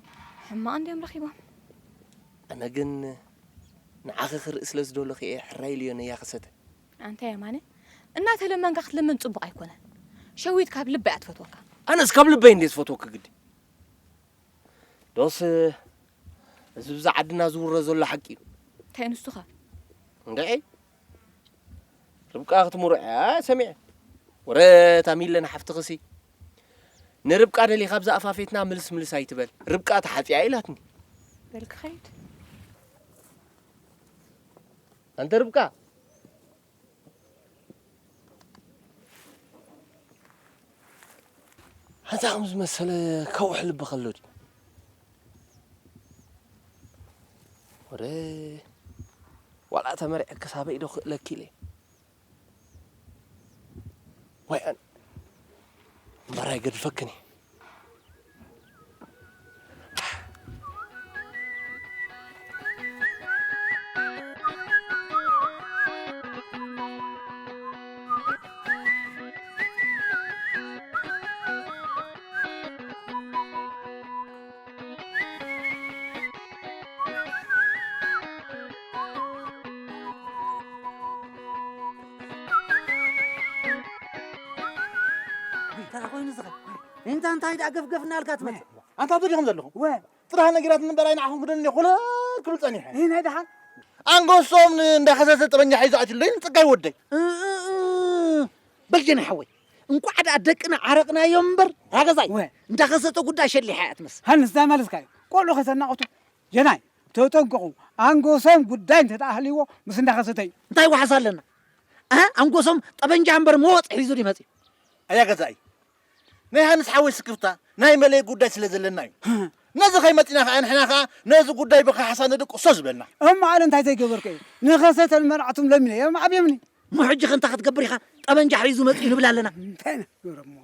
ሕማቕ እንድዮም ረኺቦም። ኣነ ግን ንዓኺ ክርኢ ስለ ዝደለኹ እየ ሕራይ ኢለዮ ነያ ከሰተ። ኣንታ የማነ፣ እናተለመንካ ክትልምን ጽቡቕ ኣይኮነን። ሸዊት ካብ ልባ እያ ትፈትወካ። ኣነስ ካብ ልበይ እንድየ ዝፈትወኪ ግዲ። ዶስ እዚ ብዛ ዓድና ዝውረ ዘሎ ሓቂ እዩ። እንታይ ንሱኸ? እንድዒ ርብቃ ክትምርዖ እያ ሰሚዐ። ወረ እታ ሚለን ሓፍትኽሲ ንርብቃ ደሊኻ ኣብዛ ኣፋፌትና ምልስ ምልስ ኣይትበል። ርብቃ ተሓጺያ ኢላትኒ። በል ክኸይድ። ኣንተ ርብቃ ሓንሳ ከም ዝመሰለ ከውሒ ልቢ ከሎ ድዩ? ወረ ዋላ ተመርዐ ክሳበይ ዶ ክእለኪ ኢለ። ወይ ኣን እምበር ኣይገድፈክን እየ። እንታይ ኮይኑ ዝኸ-? እንታ እንታይ ደኣ ገፍገፍ እናልካ ትመጽእ? ኣንታ ዲኹም ዘለኹም? ወ- ጥራሕ ነጊራትኒ እምበር ኣይንዓኹም ክደኒ እየ ኮለል ክብል ጸኒሐ። ይህ ናይ ደሓን? ኣንገሶም ን-፣ እንዳኸሰሰ ጠበንጃ ሒዙ ኣትዩለይ ንጽጋይ ወደይ። እ፣ እ፣ እ። በል ጀና ሓወይ፣ እንቋዕ ደኣ ደቅና ዓረቕናዮም እምበር፣ ዳገዛይ፣ ወ። እንዳኸሰተ ጉዳይ ሸሊሓ እያ ትመስል። ሃንስ፣ እንታይ ማለትካ እዩ? ቆልዑ ከይተናቑቱ። ጀናይ፣ ተጠንቀቑ። ኣንገሶም ጉዳይ እንተ ደኣ ሃልይዎ፣ ምስ እንዳኸሰተ እዩ። እንታይ ዋሕስ ኣለና? እ? ኣንገሶም ጠበንጃ እምበር መወጽ ሒዙ ድዩ መጺኡ? ኣያ ገዛኢ፣ ናይ ሃንስ ሓወይ ስክፍታ ናይ መለይ ጉዳይ ስለ ዘለና እዩ። ነዚ ከይመጺና ከኣ ንሕና ከኣ ነዚ ጉዳይ ብኸሓሳ ንድቅሶ ዝበልና። እሞ ኣነ እንታይ ዘይገበርኩ እየ? ንኸሰተን መርዓቶም ለሚነ እዮም ዓብዮምኒ። እሞ ሕጂ ከ እንታይ ክትገብር ኢኻ? ጠበንጃ ሒዙ መጺኡ ንብል ኣለና። እንታይ ንገብሮ እሞ?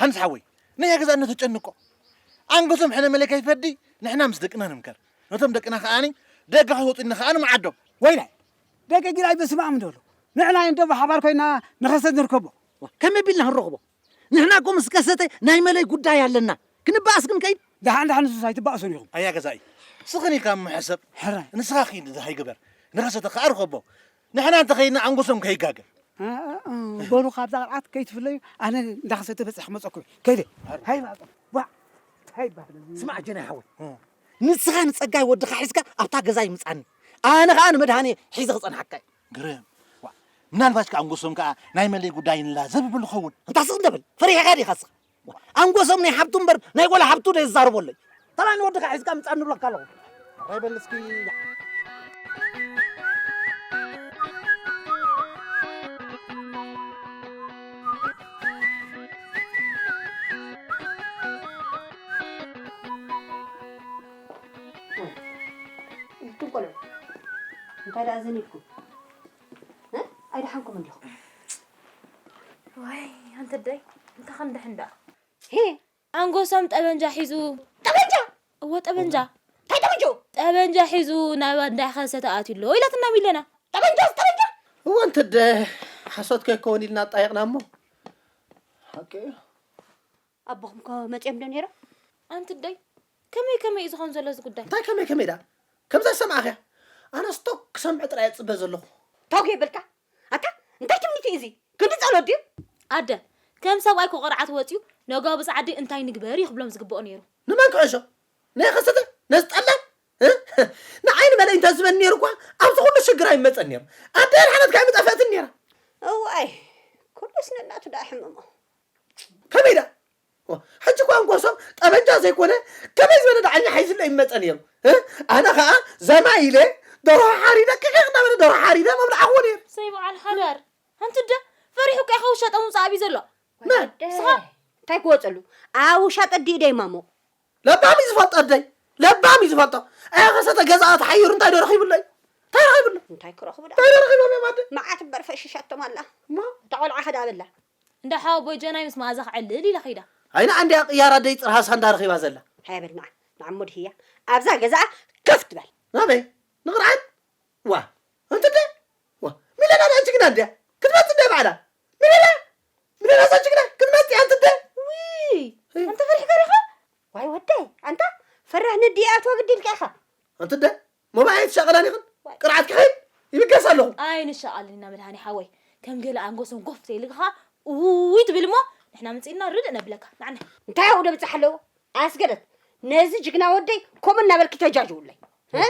ሃንስ ሓወይ፣ ናይ ገዛእ ነተጨንቆ። ኣንገሶም ሕነ መለይ ከይፈዲ ንሕና ምስ ደቅና ንምከር። ነቶም ደቅና ከኣኒ ደገ ከይወጹ ኢልና ከኣ ንምዓዶም። ወይላይ፣ ደቂ ጊላይ በስመ ኣብ እንዶ ኣሎ። ንሕና እንዶ ብሓባር ኮይና ንኸሰት ንርከቦ። ከመይ ቢልና ክንረኽቦ? ንሕና እኮ ምስ ከሰተ ናይ መለይ ጉዳይ ኣለና። ክንበኣስ ክንከይድ? ደሓን ደሓን ንሱስ ኣይትባእሱን ኢኹም። ኣያ ገዛኢ፣ ስኽን ኢልካ እሞ ሕሰብ። ሕራይ። ንስኻ ኺድ ዝሃይ ግበር። ንኸሰተ ከኣ ርኸቦ። ንሕና እንተ ኸይድና ኣንጎሶም ከይጋገ። እ፣ እ፣ እ፣ በሉ ካብዛ ቅርዓት ከይትፍለዩ፣ ኣነ እንዳኸሰተ በጺሐ ክመጸኩም። ከይደ። ሃይ ባጦ። ዋ። ሃይ ባጦ። ስማዕ ጀናይ ሓወይ። እ። ንስኻ ንጸጋይ ወድኻ ሒዝካ ኣብታ ገዛ ይምጻኒ። ኣነ ኸኣ ንመድሃኔ ሒዘ ክጸንሓካ እየ። ግርም። ዋ። ምናልባት ከኣ ኣንጎሶም ከኣ ናይ መለይ ጉዳይ ንላ ዘብብል ኸውን። እንታ ስቕ እንደብል። ፈሪሕኻ ዲኻ ስኻ? ኣንጎሶም ናይ ሓብቱ እምበር ናይ ጓል ሓብቱ ዶ የዛርቦለይ? ተላ ንወድኻ ሒዝካ ምጻእ ንብለካ ኣለኹ። ራይ በል እስኪ። እንትን ቆልዑ፣ እንታይ ደኣ ዘኒድኩም? እ? ኣይደሓንኩም እንዲኹም? ዋይ፣ ኣንተ ደይ፣ እንታይ ከም ደሕን ደኣ? ሄ! ኣንጎሶም ጠበንጃ ሒዙ። ጠበንጃ? እወ፣ ጠበንጃ። እንታይ ጠበንጃ? ጠበንጃ ሒዙ ናብ እንዳ ከሰተ ኣትዩ ኣሎ ኢላትና ሚለና። ጠበንጃ፣ ጠበንጃ? እወ፣ እንተ ደ-፣ ሓሶት ከይከውን ኢልና ኣጣየቕና እሞ። ሓቂ እዩ። ኣቦኹም ከ መጺኦም ዶ ነይሮም? ኣንቲ ደይ፣ ከመይ ከመይ እዩ ዝኾን ዘሎ እዚ ጉዳይ? እንታይ ከመይ ከመይ ደኣ? ከምዛ ዝሰማዕኽያ? ኣነስ ቶክ ክሰምዕ ጥራይ እየ ዝጽበ ዘለኹ። ቶክ የብልካ? ኣታ፣ እንታይ ትምኒት እዩ እዚ? ክንዲ ጸሎት ድዩ? ኣደ፣ ከም ሰብኣይ ክቆርዓት ወጺኡ፣ ነጋቡ ጻዕዲ እንታይ ንግበር እዩ ክብሎም ዝግብኦ ነይሩ። ንመን ክዕሾ? ንኸሰተ? ነዚ ጠላም? እ? ንዓይ ንመለይ እንተዝበኒ ነይሩ እኳ፣ ኣብዚ ኩሉ ሽግር ኣይመጸን ነይሩ። ኣደ ኣድሓነትካ ኣይምጠፈእትን ነይራ። እዋይ፣ ኩሉስ ነናቱ ደኣ ሕመሞ። ከመይ ደኣ? ዋ፣ ሕጂ እኳ እንኮ ሰብ ጠበንጃ ዘይኮነ፣ ከመይ ዝበለ ደዓኛ ሓይዝለ ይመጸ ነይሩ? እ? ኣነ ኸኣ ዘና ኢለ፣ ደርሆ ሓሪደ፣ ቅቅቅ እናበለ ደርሆ ሓሪደ፣ ምብላዕ ክዎ ነይሩ። ሰይ በዓል ሓዳር። ኣንቲ ደ፣ ፈሪሑ እኮ ኢኻ ውሻጠ ምውጻእ ኣብዩ ዘሎ። መን? ንስኻ? እንታይ ክወጸሉ? ኣብ ውሻጠ ዲኡ ደይማሞ። ለባም እዩ ዝፈልጦ ኣደይ። ለባም እዩ ዝፈልጦ። ኣያ ከሰተ ገዛኣ ተሓይሩ እንታይ ዶ ረኺቡለይ? እንታይ ረኺቡለይ? እንታይ ክረኽቡ ደኣ? እንታይ ዶ ረኺቦም እዮም ኣደ? መዓት እምበር ፈሽሻቶም ኣላ። እሞ? እታ ቆልዓ ከ ደኣ በላ? እንዳ ሓወቦይ ጀናይ ምስ መኣዛ ክዕልል ኢላ ከይዳ። ኣይና ኣንድያ ቅያር ኣደይ ጽርሃሳ እንዳ ረኺባ ዘላ። ሃያ በል ንዓ፣ ንዓ እሞ ድህያ። ኣብዛ ገዛኣ ከፍ ትበል። ናበይ? ንቕርዓት? ዋ፣ ኣንቲ ደ? ዋ፣ ሚለና ደኣ ጅግና እንድያ። ክትመጽእ እንድያ ባዕላ። ሚለና? ሚለና እዛ ጅግና ክትመጽእ እያ ኣንቲ ደ? ውይ፣ ኣይ። ኣንተ ፈሪሕካ ዲኻ? ዋይ ወደይ፣ ኣንታ ፈራሕ ንድያ ኣትዋ ግዲ ኢልካ ኢኻ። ኣንቲ ደ? ሞባይል ትሻቐላን ኢኽን? ዋይ። ቅርዓት ክኸይድ ይብገስ ኣለኹ። ኣይንሻቐልን ኢና መድሃኒ ሓወይ። ከም ገለ ኣንጎሶም ጎፍ ዘይልካ ውይ ትብል እሞ ንሕና ምጽእና ርድእ ነብለካ። ንዓና። እንታይ ኣብኡ ደብጽሕ ኣለዎ? ኣስገደት፣ ነዚ ጅግና ወደይ ከምኡ እናበልኪ ተጃጅውለይ። እ?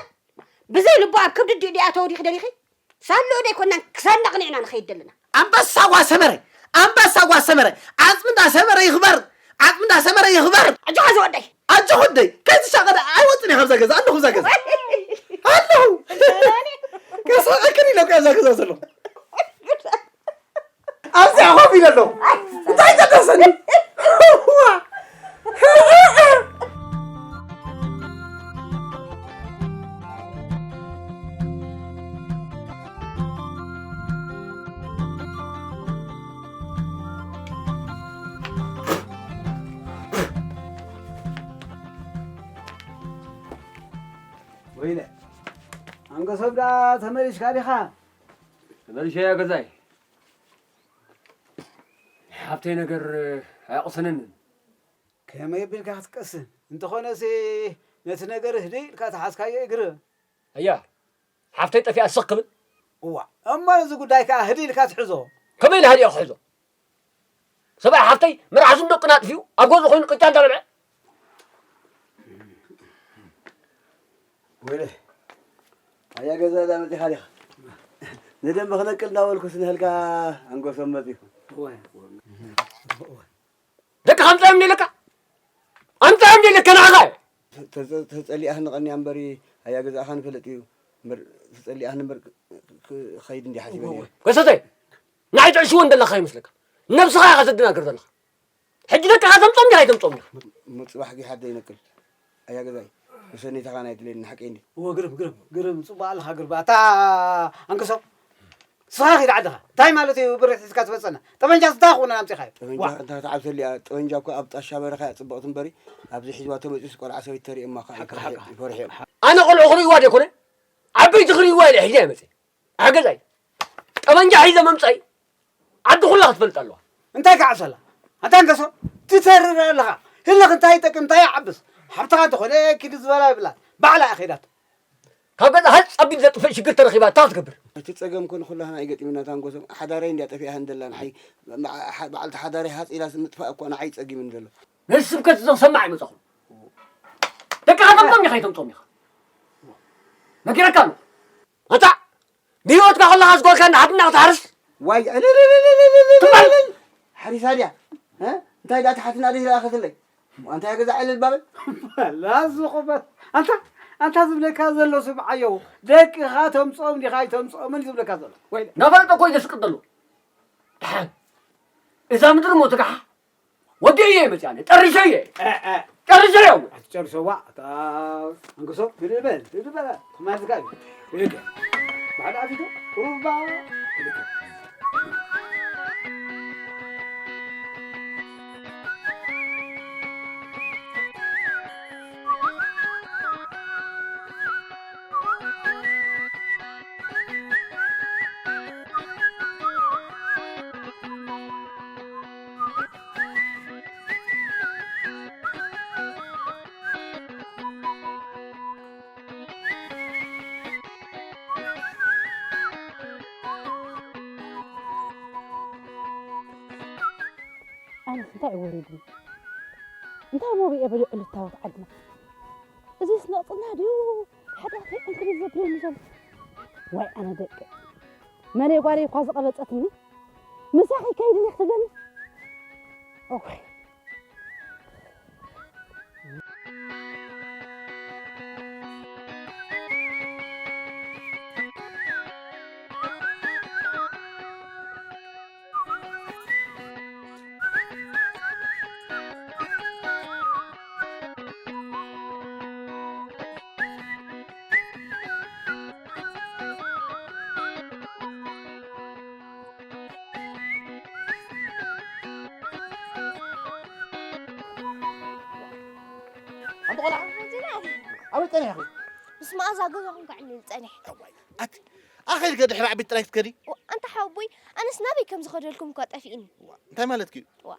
ብዘይ ልቡ ኣብ ከብዲ ዲኡ ዲኣ ተወዲኺ ደሊኺ? ሳልኡ ደይኮናን ክሳብ ነቕኒዕና ንኸይድ ደለና። ኣንበሳ ጓል ሰመረ፣ ኣንበሳ ጓል ሰመረ፣ ዓጽሚ እንዳ ሰመረ ይኽበር፣ ዓጽሚ እንዳ ሰመረ ይኽበር። ኣጆኻ ዝወደይ። ኣጆኻ ወደይ፣ ከይትሻቐለ ኣይወጽን እየ ካብዛ ገዛ፣ ኣለኹ እዛ ገዛ። ኣለኹ። ከስሕቐክን ኢለ እኮ እዛ ገዛ ዘለኹ። ኣብዚኣ ኮፍ ኢለ ኣለኹ። እንታይ ገደሰኒ? ወይለ፣ ኣንገሶም ደኣ ተመሊስካ ዲኻ? ተመሊሰ እየ ገዛይ። ናይ ሓብተይ ነገር ኣየቕስነንን። ከመይ ኣቢልካ ክትቀስን? እንተኾነሲ ነቲ ነገር ህድእ ኢልካ ተሓዝካዮ እዩ ግርም። ኣያ፣ ሓፍተይ ጠፊኣ ስኽ ክብል? እዋ፣ እሞ ነዚ ጉዳይ ከኣ ህድእ ኢልካ ትሕዞ። ከመይ ኢለ ሃዲኣ ክሕዞ? ሰብኣይ ሓፍተይ መርዓቱን ደቅን ኣጥፊኡ ኣብ ገዝኡ ኮይኑ ቅጫ እንዳበልዐ። ወይለ፣ ኣያ ገዛ እዛ መጺኻ ዲኻ? ንደንበ ክነቅል እንዳበልኩስ ንህልካ ኣንጎሶም መጺኹ። እወ። ደቅኻ ኣምጻዮም ደለካ? ኣምጻዮም ደለካ ንዓኻ? ተጸ-፣ ተጸሊኣህ ንቐንያ እምበሪ ኣያ ገዛእኻ ንፈልጥ እዩ። እምበር ተጸሊኣህ እምበር ክ-፣ ክ-፣ ክኸይድ እንዲ ሓሲበ ነይረ። ከሰተ፣ ንዓይ ትዕሽዎ እንደለኻ ይመስለካ? ነብስኻ ኢኻ ተደናግር ዘለኻ። ሕጂ ደቅኻ ተምጾም ዲኻ ኣይተምጾም ዲኻ? ም-፣ ምጽባሕ ጊሓ ደይነቅል። ኣያ ገዛይ፣ መሰነይታኻ ናይ ድሌኒ ሓቀይ እንዲ። እወ፣ ግርም፣ ግርም፣ ግርም፣ ጽቡቕ ኣለኻ ግርም። ኣታ ኣንክሶ፣ ንስኻ ኺድ ዓድኻ። እንታይ ማለት እዩ ብረት ሒዝካ ትመጸና? ጠበንጃ እንታይ ክኾነና ኣምጺኻዮ? ጠበንጃ ዋ። እንታይ ትዓብሰሉ እያ? ጠበንጃ እኮ ኣብ ጣሻ በረኻ እያ ጽብቕቲ እምበሪ፣ ኣብዚ ሒዝዋ ተመጺኡስ ቆልዓ ሰበይቲ ተርእየማ ኸዓ ሓቂ፣ ይፈርሕ፣ ሓቂ፣ ይፈርሕ እዮም። ሓቂ። ኣነ ቆልዑ ክርእይዋ ደይኮነ? ዓበይቲ ክርእይዋ ኢለ ሒዘ እየ መጺአ። ኣገዛይ፣ ጠበንጃ ሒዘ ምምጻይ ዓዲ ኩላ ክትፈልጥ ኣለዋ። እንታይ ክዓብሰላ? ኣታ ኣንገሶ፣ ትተርር ኣለኻ። ህልኽ እንታይ ይጠቅም፣ እንታይ ይዓብስ? ሓብትኻ እንተኾነ ኪዱ ዝበላ ይብላ። ባዕላ እያ ኸይዳቶ። ካብ ገዛ ሃጽ ኣቢል ዘጥፍእ ሽግር ተረኺባ እንታይ ክትገብር? እቲ ጸገም ኮን ኩላህና እዩ ገጢሙና። ታንጎሶም ሓዳረይ እንድያ ጠፊኣ ህንደላ ንዓይ በዓ-፣ በዓልቲ ሓዳረይ ሃጽ ኢላ ምጥፋእ እኮ ንዓይ ጸጊሙኒ ዘሎ። ነዚ ስብከት እዞም ሰማዕ ኣይመጻኹም። ደቅኻ ተምጾም ኢኻ ኣይተምጾም ኢኻ። ነጊረካ ኣለኹ። ኣታ ንህይወትካ ከለኻ ዝጎልካ ንሓትና ክትሓርስ? ዋይ፣ ዕልልልልልልልልልል። ትማል። ሓሪሳ ድያ? እ? እንታይ ደኣ ትሓትና ድያ ዝለኣኸትለይ? ኣንታ ገዛ ዕልል ባበል። ላዚ ቁመት። ኣንታ፣ ኣንታ ዝብለካ ዘሎ ስምዓዮ። ደቅኻ ተምጽኦም ዲኻ ኣይተምጽኦምን ዝብለካ ዘሎ። ወይ ናፈለጠ እኮ እዩ ዘስቅጥ ዘሎ። ደሓን። እዛ ምድሪ እሞ ትጋሓ። ወዲኤ እየ መፅኣለ። ጨሪሰ እየ። እ፣ እ። ጨሪሰ እየ። ኣትጨርሰዋ። ኣታ ኣንግሶ፣ ህድእ በል፣ ህድእ በል። ትማዝጋ እዩ። ህድእ። ባዕዳ ኣፊቶ፣ ሩባ። ኣነስ እንታይ እዩ ወሪዱኒ? እንታይ ሞቢኤ በሊዑ ልታወት ዓድና? እዚስ ነቕጽና ድዩ? ሓጢኣተይ እንክብል ዘብለኒ ዘሎ። ዋይ ኣነ ደቂ። መለይ ጓለይ እኳ ዝቐበጸትኒ። ምሳኺ ከይድ እንዲያ ክትብለኒ? እዋይ። ኣንቲ ቆልዓ፣ ኣበይ ጸኒሕኺ? ምስ መኣዛ ገዛኹም ከዕልል ጸኒሐ። እዋይ፣ ኣቲ ኣኺልከ ድሕሪ ዓቢት ጥራይ ክትከዲ? ዋ፣ ኣንታ ሓወቦይ፣ ኣነስ ናበይ ከም ዝኸደልኩም እኳ ጠፊእኒ። ዋ፣ እንታይ ማለትኪ እዩ? ዋ፣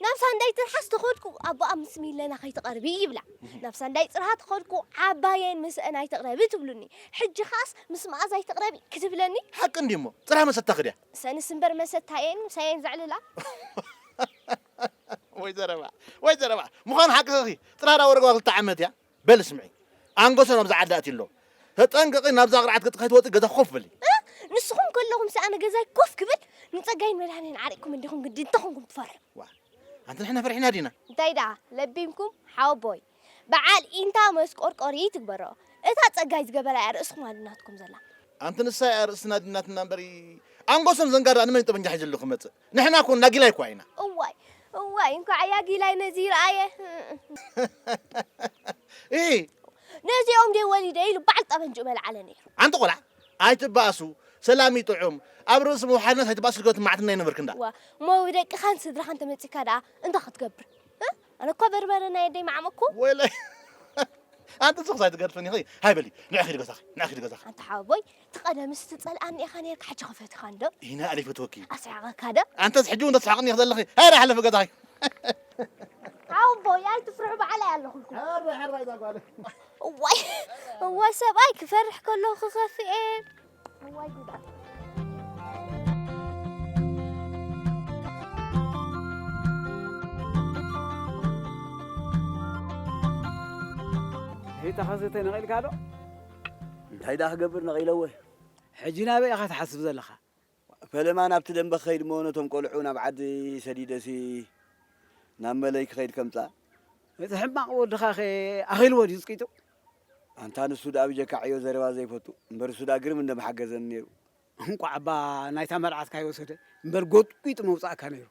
ናብ ሳንዳይ ትርሓስ ተኸድኩ፣ ኣቦኣ ምስ ሚለና ከይትቐርቢ ይብላ። እህ። ናብ ሳንዳይ ጽርሃ ተኸድኩ፣ ዓባየን ምስአን ኣይትቕረቢ ትብሉኒ። ሕጂ ኸኣስ ምስ መኣዛ ኣይትቕረቢ ክትብለኒ? ሓቂ እንድዩ እሞ፣ ጽርሃ መሰታ ክድያ? ሰንስ እምበር መሰታ እየን፣ ምሳየን ዘዕልላ። ወይ ዘረባ፣ ወይ ዘረባ። ምዃኑ ሓቅኺ፣ ጽርሃ ዳ ወረግባ ክልተ ዓመት እያ። በል ስምዒ፣ ኣንጎሶ ናብዛ ዓዲ ኣትዩ ኣሎ። ተጠንቀቒ፣ ናብዛ ቅርዓት ገጽ ከይትወጺ ገዛ ኮፍ በሊ። እ? ንስኹም ከለኹም ሰኣነ ገዛይ ኮፍ ክብል፣ ንጸጋይን መድሃኔን ዓሪቕኩም እንዲኹም ግዲ እንተኾንኩም ትፈርሑ። ዋ፣ ኣንቲ ንሕና ፈሪሕና ዲና? እንታይ ደኣ፣ ለቢምኩም ሓወቦይ። በዓል ኢንታ መስቆርቆሪ ትግበሮ። እታ ጸጋይ ዝገበራ እያ ርእስኹም ኣድናትኩም ዘላ። ኣንቲ ንሳ እያ ርእስና ኣድናትና እምበሪ፣ ኣንጎሶም ዘንጋዳ ንመን እዩ ጠበንጃ ሒዙ ክመጽእ? ንሕና እኮ እንዳ ጊላይ እኮ ኢና። እዋይ፣ እዋይ፣ እንኳዕ እያ ጊላይ ነዚ ረኣየ። ኢ። ነዚኦም ደይ ወሊደ ኢሉ በዓል ጠበንጅኡ መልዓለ ነይሩ። ኣንቲ ቆልዓ፣ ኣይትባእሱ፣ ሰላም ይጥዑም፣ ኣብ ርእሲ ምውሓድነት ኣይትባእሱ ኢልካ ትማዕትና ኣይነበርክ እንዳ። ዋ፣ እሞ ብደቅኻን ስድራኻን ተመጺካ ደኣ እንታይ ክትገብር? እ? ኣነ እኮ በርበረ ናይ ኣደይ መዓመኩ። ወይለይ። ኣንቲ ስኽስ ኣይትገድፍን ኢኺ። ሃይ በሊ፣ ንዕኺ ድገዛኺ፣ ንዕኺ ድገዛኺ። ኣንታ ሓወቦይ፣ እቲ ቀደምስ ትጸልኣኒ ኢኻ ነይርካ፣ ሕጂ ኸ ፈቲኻኒ ዶ? ኢና ኣለ ይፈትወኪ። ኣስሕቐካ ዶ? ኣንተስ ሕጂ እውን ተስሕቕኒ ኢኺ ዘለኺ። ሃይ፣ ዳ ሓለፊ ገዛኺ። ሓወቦይ፣ ኣይትፍርሑ፣ ባዕለይ ኣለኹልኩም። ሕራይ፣ ሕራይ፣ እዛ ጓል። እዋይ፣ እዋይ፣ ሰብኣይ ክፈርሕ ከሎ ክኸፍእ እየ። እዋይ ጉድ። ሄታ ኸዘተ ነቒልካ ዶ? እንታይ ደኣ ክገብር ነቒለወ? ሕጂ ናበይ ኢኻ ትሓስብ ዘለኻ? ፈለማ ናብቲ ደንበ ክኸይድ እሞ ነቶም ቆልዑ ናብ ዓዲ ሰዲደሲ ናብ መለይ ክኸይድ ከምጽኣ። እቲ ሕማቕ ወድኻኸ ኣኺልዎ ድዩ ጽቂጡ? ኣንታ ንሱ ደኣ ብጀካ ዕዮ ዘረባ ዘይፈቱ። እምበር እሱ ደኣ ግርም እንደመሓገዘኒ ነይሩ። እንቋዕ እባ ናይታ መርዓትካ ይወሰደ፣ እምበር ጎጥጒጡ መውጻእካ ነይሩ።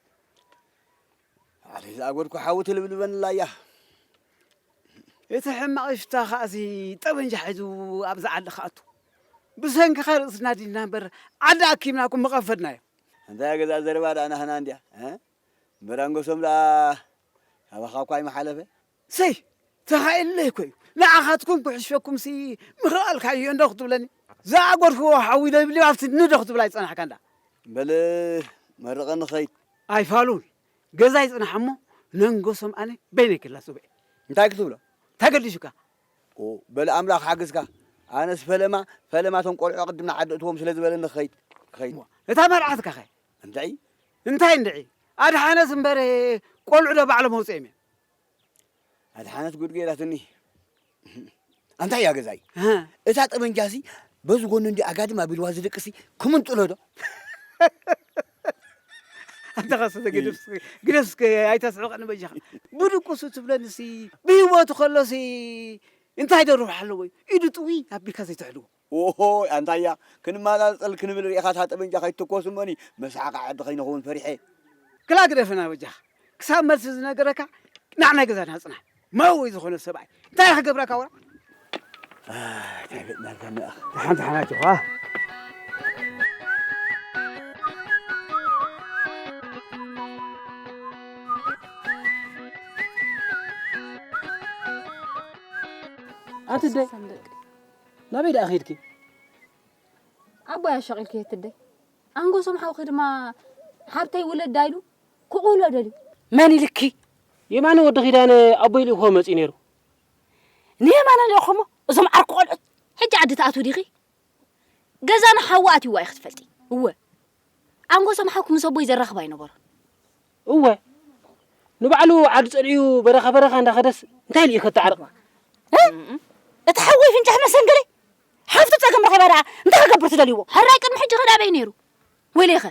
ኣነ ዝኣጎድኩ ሓዊ ትልብልበኒ ኣላ እያ። እቲ ሕማቕ ሽፍታ ኸኣሲ ጠበንጃ ሒዙ ኣብዚ ዓዲ ክኣቱ። ብሰንክኻ ርእስና ዲና እምበር ዓዲ ኣኪብናኩም ምቐፈድናዮ። ኣንታ ገዛ ዘረባ ደኣ ናህና እንድያ፣ እ? እምበር ኣንገሶም ደኣ ካባኻ እኳ ኣይመሓለፈ። ሰይ፣ ተኻኢለይ እኮ እዩ። ንዓኻትኩም ክሕሸኩምሲ ምኽኣልካዮ እንዶ ክትብለኒ። ዝኣጎድክዎ ሓዊ ለብሊብ ኣብቲ ንዶ ክትብል ኣይጸናሕካ እንዳ። በል መርቐኒ ኸይድ። ኣይፋሉን። ገዛይ ጽናሕ እሞ ነንገሶም ኣነ በይነይ ክላ ጽውዕ። እንታይ ክትብሎ? እንታይ ገዲሹካ? ኦ፣ በል ኣምላኽ ሓግዝካ። ኣነስ ፈለማ፣ ፈለማ እቶም ቆልዑ ቅድም ንዓዲ እትዎም ስለ ዝበለኒ ክኸይድ፣ ክኸይድ። እሞ፣ ነታ መርዓትካ ኸ? እንታይ? እንታይ እንድዒ? ኣድሓነስ እምበር፣ ቆልዑ ዶ ባዕሎም መውፅኦም እዮም? ኣድሓነት ጉድ ገይራትኒ። ኣንታይ እያ ገዛይ? እህ። እታ ጠበንጃሲ በዚ ጎኑ እንዲ ኣጋድም ኣቢልዋ ዝድቅሲ ክምንጥሎ ዶ? ኣንታ ኸሰተ ግደፍስ-፣ ግደፍስ-፣ ኣይተስሕቐኒ በጃኻ። ብድቁሱ ትብለንሲ፣ ብህይወቱ ከሎሲ እንታይ ዶ ረብሓ ኣለዎ? ኢዱ ጥውይ ኣቢልካ ዘይትሕልዎ። ኦሆ፣ ኣንታያ፣ ክንመጻጸል ክንብል ርኢኻ እታ ጠበንጃ ከይትተኮስ እሞኒ፣ መስሓቕ ዓዲ ከይንኸውን ፈሪሐ። ክላ ግደፈና በጃኻ። ክሳብ መልሲ ዝነገረካ፣ ናዕ ናይ ገዛና ጽናሕ። መእወይ ዝኾነ ሰብኣይ። እንታይ ክገብረካ ወላ? ኣይ፣ እንታይ ቤት ናልካ ነኣኽ። ደሓን፣ ደሓን ኣጆኻ። ኣንቲ ደይ፣ ሰንደቅ። ናበይ ደኣ ኸይድኪ? ኣቦይ ኣሻቒልኪ የትደይ። ኣንጎሶም ሓውኺ ድማ ሓብተይ ውለዳ ኢሉ ክቑሎ ደልዩ። መን ኢልኪ? የማነ ወዲ ኺዳነ ኣቦይ ልእኮ መጺኡ ነይሩ። ንየማነ ልእኮሞ እዞም ዓርኩ ቆልዑት። ሕጂ ዓዲ ትኣትዉ ዲኺ? ገዛና ሓዊ ኣትይዋ ኢኺ ትፈልጢ። እወ። ኣንጎሶም ሓውኪ ምስ ኣቦይ ዘራኽብ ኣይነበሮን። እወ። ንባዕሉ ዓዲ ጸሊኡ በረኻ በረኻ እንዳኸደስ እንታይ ኢሉ እዩ ከተዓርቕ? እ? እቲ ሓወይ ፍንጫሕ መሰንገለይ ሓፍቱ ጸገም ረኺባ ደኣ እንታይ ክገብር ትደልይዎ? ሕራይ ቅድሚ ሕጂ ኸ ዳበይ ነይሩ? ወይለኸ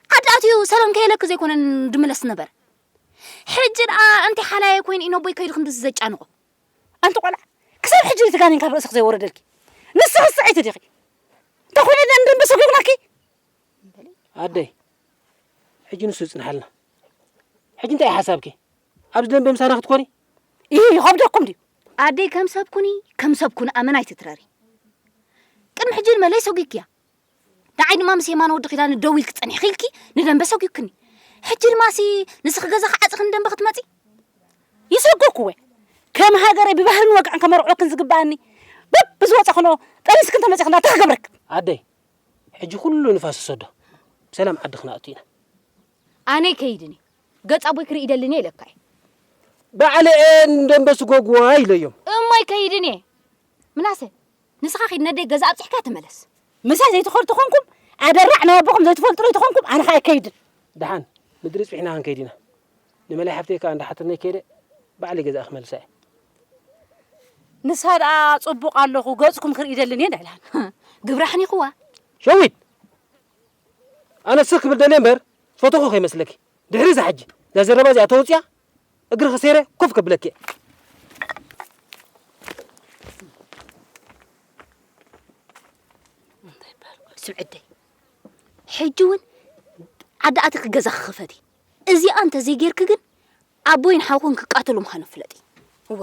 ዓዲ ኣትዩ ሰላም ከየለክ ዘይኮነን ድምለስ ነበረ። ሕጂ ደኣ ኣንቲ ሓላየ ኮይኑ ኢኖቦይ ከይዱ ክንድዚ ዘጫንቖ። ኣንቲ ቆልዓ ክሳብ ሕጂ እቲ ጋኔን ካብ ርእስኽ ዘይወረደልኪ ንስኺ ስዕይቲ ዲኺ? እንተኾነ ደንደን በሰጉግናኪ ኣደይ፣ ሕጂ ንሱ ይጽንሓልና። ሕጂ እንታይ እዩ ሓሳብኪ? ኣብዚ ደንበ ምሳና ክትኮኒ? ይህ ይኸብደኩም ድዩ? ኣደይ ከም ሰብ ኩኒ፣ ከም ሰብ ኩኒ ኣመና ኣይትትረሪ። ቅድሚ ሕጂ ንመለይ ሰጒግክያ። ንዓይ ድማ ምስ የማነ ወዲ ኪዳነ ደው ኢልኪ ጸኒሕኺ ኢልኪ ንደንበ ሰጒግክኒ። ሕጂ ድማሲ ንስኺ ገዛኺ ዓጺኺ ንደንበ ክትመጺ? ይሰጎኩ ወ ከም ሃገረይ ብባህልን ወግዕን ከመርዕወክን ዝግበኣኒ በብዝወፀኽኖ ጠኒስክን ተመፂኽና እንታይ ክገብረክ? ኣደይ፣ ሕጂ ኩሉ ንፋስ ይሰዶ። ብሰላም ዓዲ ክነኣቱ ኢና። ኣነ ከይድኒ ገጽ ኣቦይ ክርኢ ደልኒ ኢለካ እየ። ባዕለ እየ ንደንበ ስጎግዋ ኢለዮም። እሞይ ከይድን እየ። ምናሰ፣ ንስኻ ኺድ ነደይ ገዛ ኣብጺሕካ ተመለስ። ምሳይ ዘይትኸዱ ተኾንኩም ኣደራዕ ናይ ኣቦኹም ዘይትፈልጡ ዶ ተኾንኩም ኣነ ኸኣ ኣይከይድን። ደሓን ምድሪ ጽሒና ክንከይድ ኢና። ንመላይ ሓፍተይ ከኣ እንዳሓተትናይ ከይደ ባዕለይ ገዛኣ ክመልሳ እየ። ንሳ ደኣ ጽቡቕ ኣለኹ ገጽኩም ክርኢ ደልን እየ እንዳኢላን። ግብራ ኣሕኒኽዋ። ሸዊት! ኣነ ስኽ ክብል ደልየ እምበር ዝፈተኹ ከይመስለኪ። ድሕሪ እዛ ሕጂ እዛ ዘረባ እዚኣ ተወፅያ እግሪ ከሰይረ ኮፍ ከብለኪ እየ። ስምዕደይ ሕጂ እውን ዓዲ ኣቲኺ ገዛኺ ክፈቲ። እዚኣ እንተዘይጌርኪ ግን ኣቦይን ሓውክን ክቃተሉ ምዃኖም ፍለጢ። እወ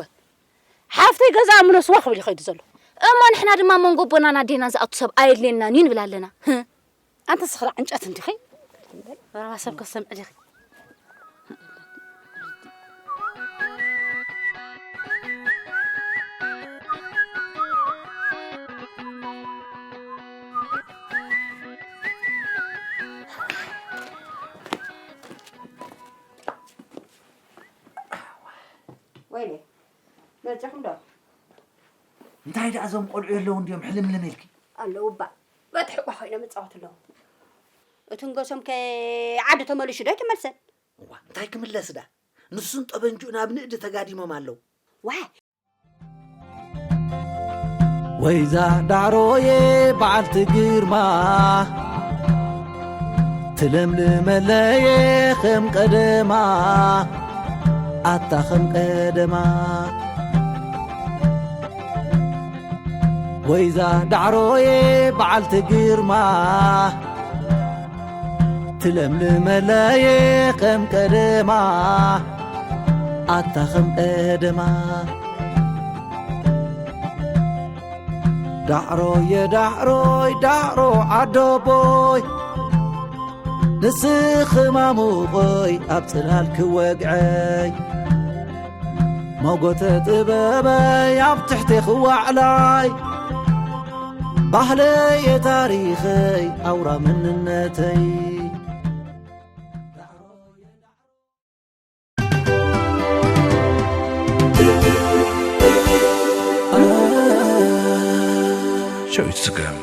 ሓፍተይ ገዛ ምለስዋ ክብል ይኸይዱ ዘሎ። እሞ ንሕና ድማ መንጎ ኣቦናን ኣዴናን ዝኣቱ ሰብ ኣየድልየናን እዩ ንብል ኣለና። ኣንተ ስኽራ ዕንጨት እንዲኺ ረባ ሰብ ከሰምዕ ዲኺ? ወይኔ መርጨኹም ዶ? እንታይ ደኣ እዞም ቆልዑ የለውን ድዮም ሕልምልም ኢልኪ? ኣለዉ እባ በትሕቋ ኮይኖም ይጻወቱ ኣለዉ። እቲ ንገሶም ከ ዓዲ ተመሊሹ ዶ ኣይተመልሰን? እዋ እንታይ ክምለስ ዳ ንሱን ጠበንጅኡ ናብ ንእዲ ተጋዲሞም ኣለዉ። ዋ ወይዛ ዳዕሮየ በዓልቲ ግርማ ትለምልመለየ ከም ቀደማ ኣታ ከም ቀደማ ወይዛ ዳዕሮየ በዓልቲ ግርማ ትለምልመለየ ከም ቀደማ ኣታ ከም ቀደማ ዳዕሮየ ዳዕሮይ ዳዕሮ ዓደቦይ ንስኺ ማሙቐይ ኣብ ጽላል ክወግዐይ ሞጎተ ጥበበይ ኣብ ትሕቴኺ ዋዕላይ ባህለየ ታሪኸይ ኣውራ መንነተይ ዳዊት ስገም።